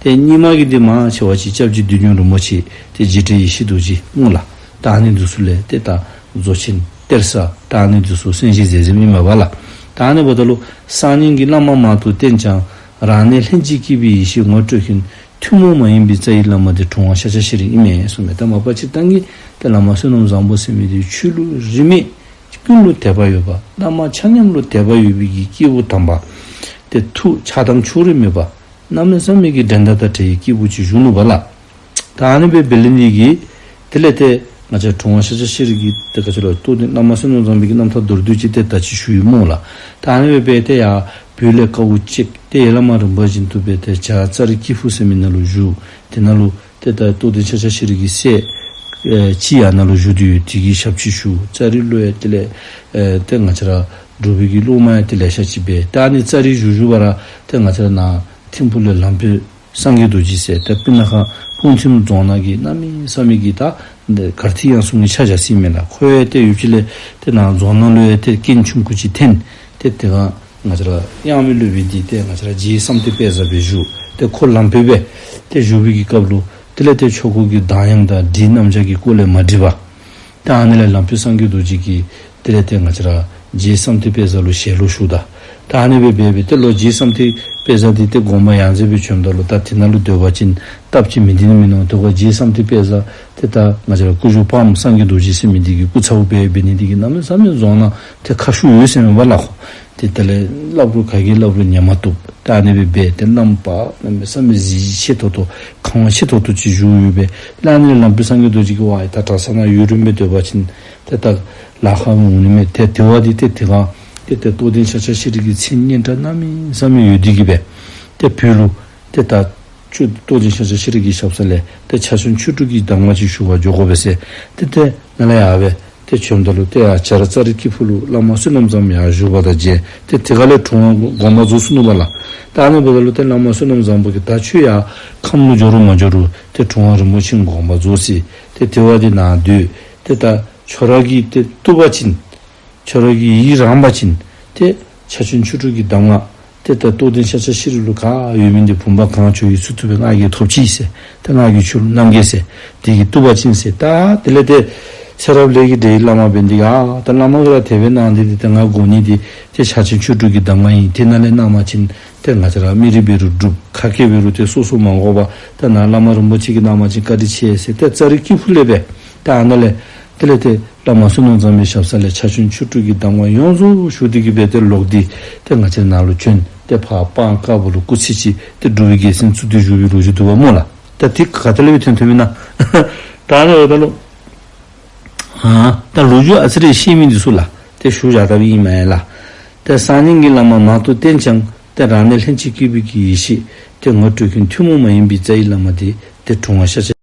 ཏེ་རྙིང་མ་གི་འདི་མང་ཆེ་བ་ཅིག་སྐྱབས་རྗེ་བདུད་འཇོམས་རིན་པོ་ཆེ་ཏེ་རྗེ་དྲན་ཡེ་ཤེས་རྡོ་རྗེ་སྨོ་ལགས། ད་ཨ་ནི་འདི་ཚུ་ལས་ཏེ་ད་རྫོགས་ཆེན་གཏེར་གསར་ད་ཨ་ནི་འདི་ཚུ་གསན་བཞེས་མཛད་མཛདཔ་ཨིན་མས་པ་ལགས། ད་ཨ་ནི་འབདཝ་ད་ལུ་གསར་རྙིང་གི་བླ་མ་མང་དུ་བསྟེན་ཀྱང་རང་གནས་ལྷན་ཅིག་སྐྱེས་པའི་ཡེ་ཤེས་ངོ་སྤྲོད་མཁན་ཐུན་མོང་མ་ཡིན་པའི་རྩ་བའི་བླ་མ་དེ་གྲུབ་དབང་ཤཱཀྱ་ཤྲཱི་ཨིན་མས་གསུངས་མས། ད་མ་པ་སྤྱིར་བཏང་གི་ཏེ་བླ་མ་བསོད་ནམས་བཟང་པོ་ཟེར་མི་དེ་ཆོས་ལུགས་རིས་མེད་ཀུན་ལུ་དད་པ་ཡོད་པ། བླ་མ་ཆ་མཉམ་ལུ་དད་པ་ཡོད་པའི་གི་སྐྱེས་བུ་དམ་པ། ཏེ་ཐུགས་ཆགས་སྡང་ཕྱོགས་རིས་མེད་པ། གནམ་མེད་ས་མེད་ཀྱི་འགྲན་ཟླ་དང་བྲལ་བའི་སྐྱེས་བུ་ཅིག་བཞུགས་ནུག་པ་ལགས། ད་ཨ་ནི་སྦེ་འབད་ལས་འདི་གིས་དེ་ལས་ཏེ་ང་བཅས་གྲུབ་དབང་ཤཱཀྱ་ཤྲཱི་གི་ཏེ་ག་ཅི་ལོ་རྟོགས་ལྡན་བླ་མ་བསོད་ནམས་བཟང་པོའི་གི་རྣམ་ཐར་མདོར་བསྡུས་ཅིག་ཏེ་ད་ཅི་ཞུ་ཡི་སྨོ་ལགས། ད་ཨ་ནི་སྦེ་འབད་དེ་ཡར་བོད་ལས་དཀའཝ་སྤྱད་དེ་ཡར་བླ་མ་རིམ་པ་བཞིན་དུ་འབད་དེ་བྱ་ཙཱ་རི་སྐྱེས་བུ་ཟེར་མི་ནང་ལུ་བཞུགས། དེ་ནང་ལུ་ཏེ་ད་རྟོགས་ལྡན་ཤཱཀྱ་ཤྲཱི་གི་སྲས་ཨེ་ཅིག་ཡང་ནཱ་ལུ་བཞུགས་ཏེ་ཡོད། དེ་གི་ཞབས་ཕྱི་ཞུ། ཙཱ་རི་ལུ་ཡང་དེ་ལས་ཨེ་ཏེ་ང་བཅས་ར་འབྲུག་པའི་གི་སློབ་མ་ཡང་ཏེ་ལེ་ཤ་ཅིག་འབད། ད་ཨ་ནི་ཙཱ་རི་བཞུགས་བཞུགས་པ་ར་ཏེ་ང་བཅས་ར་ནཱ་ཐིམ་ཕུག་ལས་ལམ་པོ་སངས་རྒྱས་རྡོ་རྗེ་ཟེར་ཏེ་སྤུ་ན་ཁ་སྤུངས་ཐིམ་རྫོང་ནང་གི་གནམ་མེད་ས་མེད་ཀྱི་ད་གར་ཐིག་ཡང་གསུང་གི་ཆ་བཞག་ས་ཨིན་མས་ལགས། ཁོ་ཡང་ཏེ་ཡུལ་གྱི་ལས་ཏེ་ནཱ་རྫོང་ནང་ལུ་ཡང་ཏེ་རྐྱེན་ཆུང་ཀུ་ཅིག་འཐོན། ཏེ་དེ་སྒང་ང་བཅས་ར་དབྱངས་མི་ལུས་པའི་འདི་ཏེ་ང་བཅས་ར་རྗེ་བསམ་གཏན་དཔལ་བཟང་སྦེ་བཞུགས། ཏེ་ཁོ་ལམ་པོ་སྦེ་ཏེ་བཞུགས་པའི་གི་སྐབས་ལུ་དེ་ལས་ཏེ་ཆོ་ག་གི་གདངས་དབྱངས་དང་བྲིས་རྣམ་གཞག་གི་སྐོར་ལས་མ་འགྲིག་པ། ཏེ་ཨ་ནི་ལས་ལམ་པོ་སངས་རྒྱས་རྡོ་རྗེ་གིས་དེ་ལས་ཏེ་ང་བཅས་ར་རྗེ་བསམ་གཏན་དཔལ་བཟང་ལུ་ཞལ་ལུ་ཞུ་ད། ད་ཨ་ནི་སྦེ་འབད་འབད་དེ་ལོག་རྗེ་བསམ་གཏན་དཔལ་བཟང་འདི་ཏེ་དགོངས་པ་ཡང་རྩེ་སྦེ་བྱོནམ་ད་ལུ་ད་དེ་ནང་ལུ་སྡོད་པ་ཅིན་སྟབས་ཅིག་མི་བདེ་ནི་མིན་ནུག། དེ་སྒང་རྗེ་བསམ་གཏན་དཔལ་བཟང་ཏེ་ད་ང་བཅས་ར་སྐུ་གཞོགས་ཕམ་སངས་རྒྱས་རྡོ་རྗེ་ཟེར་མི་འདི་གི་སྐུ་ཚ་བོ་སྦེ་འབད་ནི་འདི་གིས་གནམ་མེད་ས་མེད་རྫོང་ནང་ཏེ་ཁ་ཤུགས་ཡོད་ཟེར་མས་པ་ལགས་ཁོ། ཏེ་དེ་ལས་སླབ་རུང་ག་གིས་སླབ་རུང་ཉན་མ་བཏུབ། ད་ཨ་ནི་སྦེ་འབད་དེ་བླམ་པ་གནམ་མེད་ས་མེད་གཟི་བརྗིད་ཆེ་ཏོག་ཏོ་ཁ་དབང་ཆེ་ཏོག་ཏོ་ཅིག་བཞུགས་ཡོད་པས། ད་ཨ་ནི་ལས་ལམ་པོ་སངས་རྒྱས་རྡོ་རྗེ་གིས་ཝའི་ད་གྲྭ་ཚང་ནང་ཡུན་རིངམོ་སྦེ་སྡོད་པ་ཅིན་ཏེ་ད་ལཱ་ཁག་འོང་ནི་མས། ཏེ་དེ་བ་འདི་ཏེ་དེ་སྒང་ཏེ་ཏེ་རྟོགས་ལྡན་ཤཱཀྱ་ཤྲཱི་གི་མཚན་སྙན་གྲགས་གནམ་མེད་ས་མེད་ཡོད་དེ་གིས་སྦེ་ཏེ་བོད་ལུ་ཏེ་ད་ཆོས་རྟོགས་ལྡན་ཤཱཀྱ་ཤྲཱི་གི་ཞབས་ས་ལས་ཏེ་ཕྱག་ཆེན་ཆོས་དྲུག་གི་གདམས་ངག་ཅིག་ཞུ་བར་འགྱོ་དགོ་པས་ཟེར་ཏེ་ཏེ་ནཱ་ལས་ཡར་སྦེ་ཏེ་བྱོནམ་ད་ལུ་ཏེ་ཡར་བྱ་ར་ཙཱ་རི་སྐྱེས་བུ་ལུ་བླ་མ་བསོད་ནམས་བཟང་པོ་ཡར་བཞུགས་པ་དང་མཇལ། ཏེ་དེ་སྒང་ལས་གྲུབ་དབང་དགོངས་པ་རྫོགས་སོ་ནུག་པ་ལགས། ད་ཨ་ནི་འབདཝ་ད་ལུ་ཏེ་བླ་མ་བསོད་ནམས་བཟང་པོ་གིས་ད་ཁྱོད་ཡར་ཁམས་ལུ་འགྱོ་རུང་མ་འགྱོ་རུང་ཏེ་གྲུབ་དབང་རིན་པོ་ཆེ་དགོངས་པ་རྫོགས་ཅི། ཏེ་དེ་བ་འདི་ནཱ་སྡོད། ཏེ་ད་ཁྱོད་ར་གིས་ཏེ་བཏུབ་པ་ཅིན་ཁྱོད་ར་གི་ཡིད་རངས་པ་ཅིན་ཏེ་ཕྱག་ཆེན་ཆོས་དྲུག་གི་གདམས་ངག་ཏེ་ད་རྟོགས་ལྡན་ཤཱཀྱ་ཤྲཱི་ལུ་ག་ཡོད་མི་འདི་བུམ་པ་གང་བྱོ་ཡི་ཚུལ་བཏུབ་པའི་ང་གིས་ཐོབ་ཅི་ཟེར། ཏེ་ང་གིས་ཁྱོད་ལུ་གནང་གེ་ཟེར། དེ་གིས་བཏུབ་པ་ཅིན་ཟེར། ད་དེ་ལས་ཏེ་ཚེ་རབས་ལས་ཀྱི་འབྲེལ་བླ་མ་འབད་ནི་འདི་གིས་ཨ་ད་བླ་མ་གིས་ར་དེ་སྦེ་གནང་སྟེ་འདི་ཏེ་ང་དགོ་ནི་འདི་ཏེ་ཕྱག་ཆེན་ཆོས་དྲུག་གི་གདམས་ངག་ཨིན། དེ་ནཱ་ལས་གནང་པ་ཅིན་ཏེ་ང་བཅས་ར་མི་རིགས་འབད་རུང་འབྲུགཔ་ཁ་སྐད་འབད་རུང་ཏེ་སོ་སོ་མ་དགོ་པར་ད་ནཱ་བླ་མ་རིན་པོ་ཆེ་གིས་གནང་པ་ཅིན་བཀའ་དྲིན་ཆེ་ཟེར། ཏེ་ཙཱ་རི་སྐྱེས་བུ་ལས་སྦེ་ད་ཨ་ནཱ་ལས་ དེ་ལས་ཏེ་བླ་མ་བསོད་ནམས་གཙང་མའི་ཞབས་ས་ལས་ཕྱག་ཆེན་ཆོས་དྲུག་གི་གདམས་ངག་ཡོངས་རྫོགས་ཞུ་སྟེ་གི་སྦེ་ཏེ་ལོག་སྟེ་ཏེ་ང་བཅས་ནང་ལུ་བྱོན། ཏེ་ཕར་སྤང་དཀར་པོ་ལུ་སྐུ་ཚེ་གཅིག་ཏེ་འབྲུག་པའི་རྒྱལ་མཚན་བཙུགས་ཏེ་བཞུགས་པའི་ལོ་རྒྱུས་འདུག་པ་སྨོ་ལགས། ད་དེ་ག་ཏེ་ལས་སྦེ་ཐོན་ཐོནམ་ཨིན་ན། ད་ནི་འབདཝ་ད་ལུ་ཨ་ད་ལོ་རྒྱུས་ཨ་ཙི་རེ་ཤེས་མི་འདི་ཚུ་ལགས་ཏེ་ཞུ་བཞག་ད་པའི་ཨིན་མས་ལགས། ཏེ་སངས་རྒྱས་ཀྱི་བླ་མ་མང་དུ་བསྟེན་ཀྱང་ཏེ་རང་གནས་ལྷན་ཅིག་སྐྱེས་བུའི་གི་ཡེ་ཤེས་ཏེ་ངོ་སྤྲོད་མཁན་ཐུན་མོང་མ་ཡིན་པའི་རྩ་བའི་བླ་མ་དེ་ཏེ་གྲུབ་དབང་ཤཱཀྱ་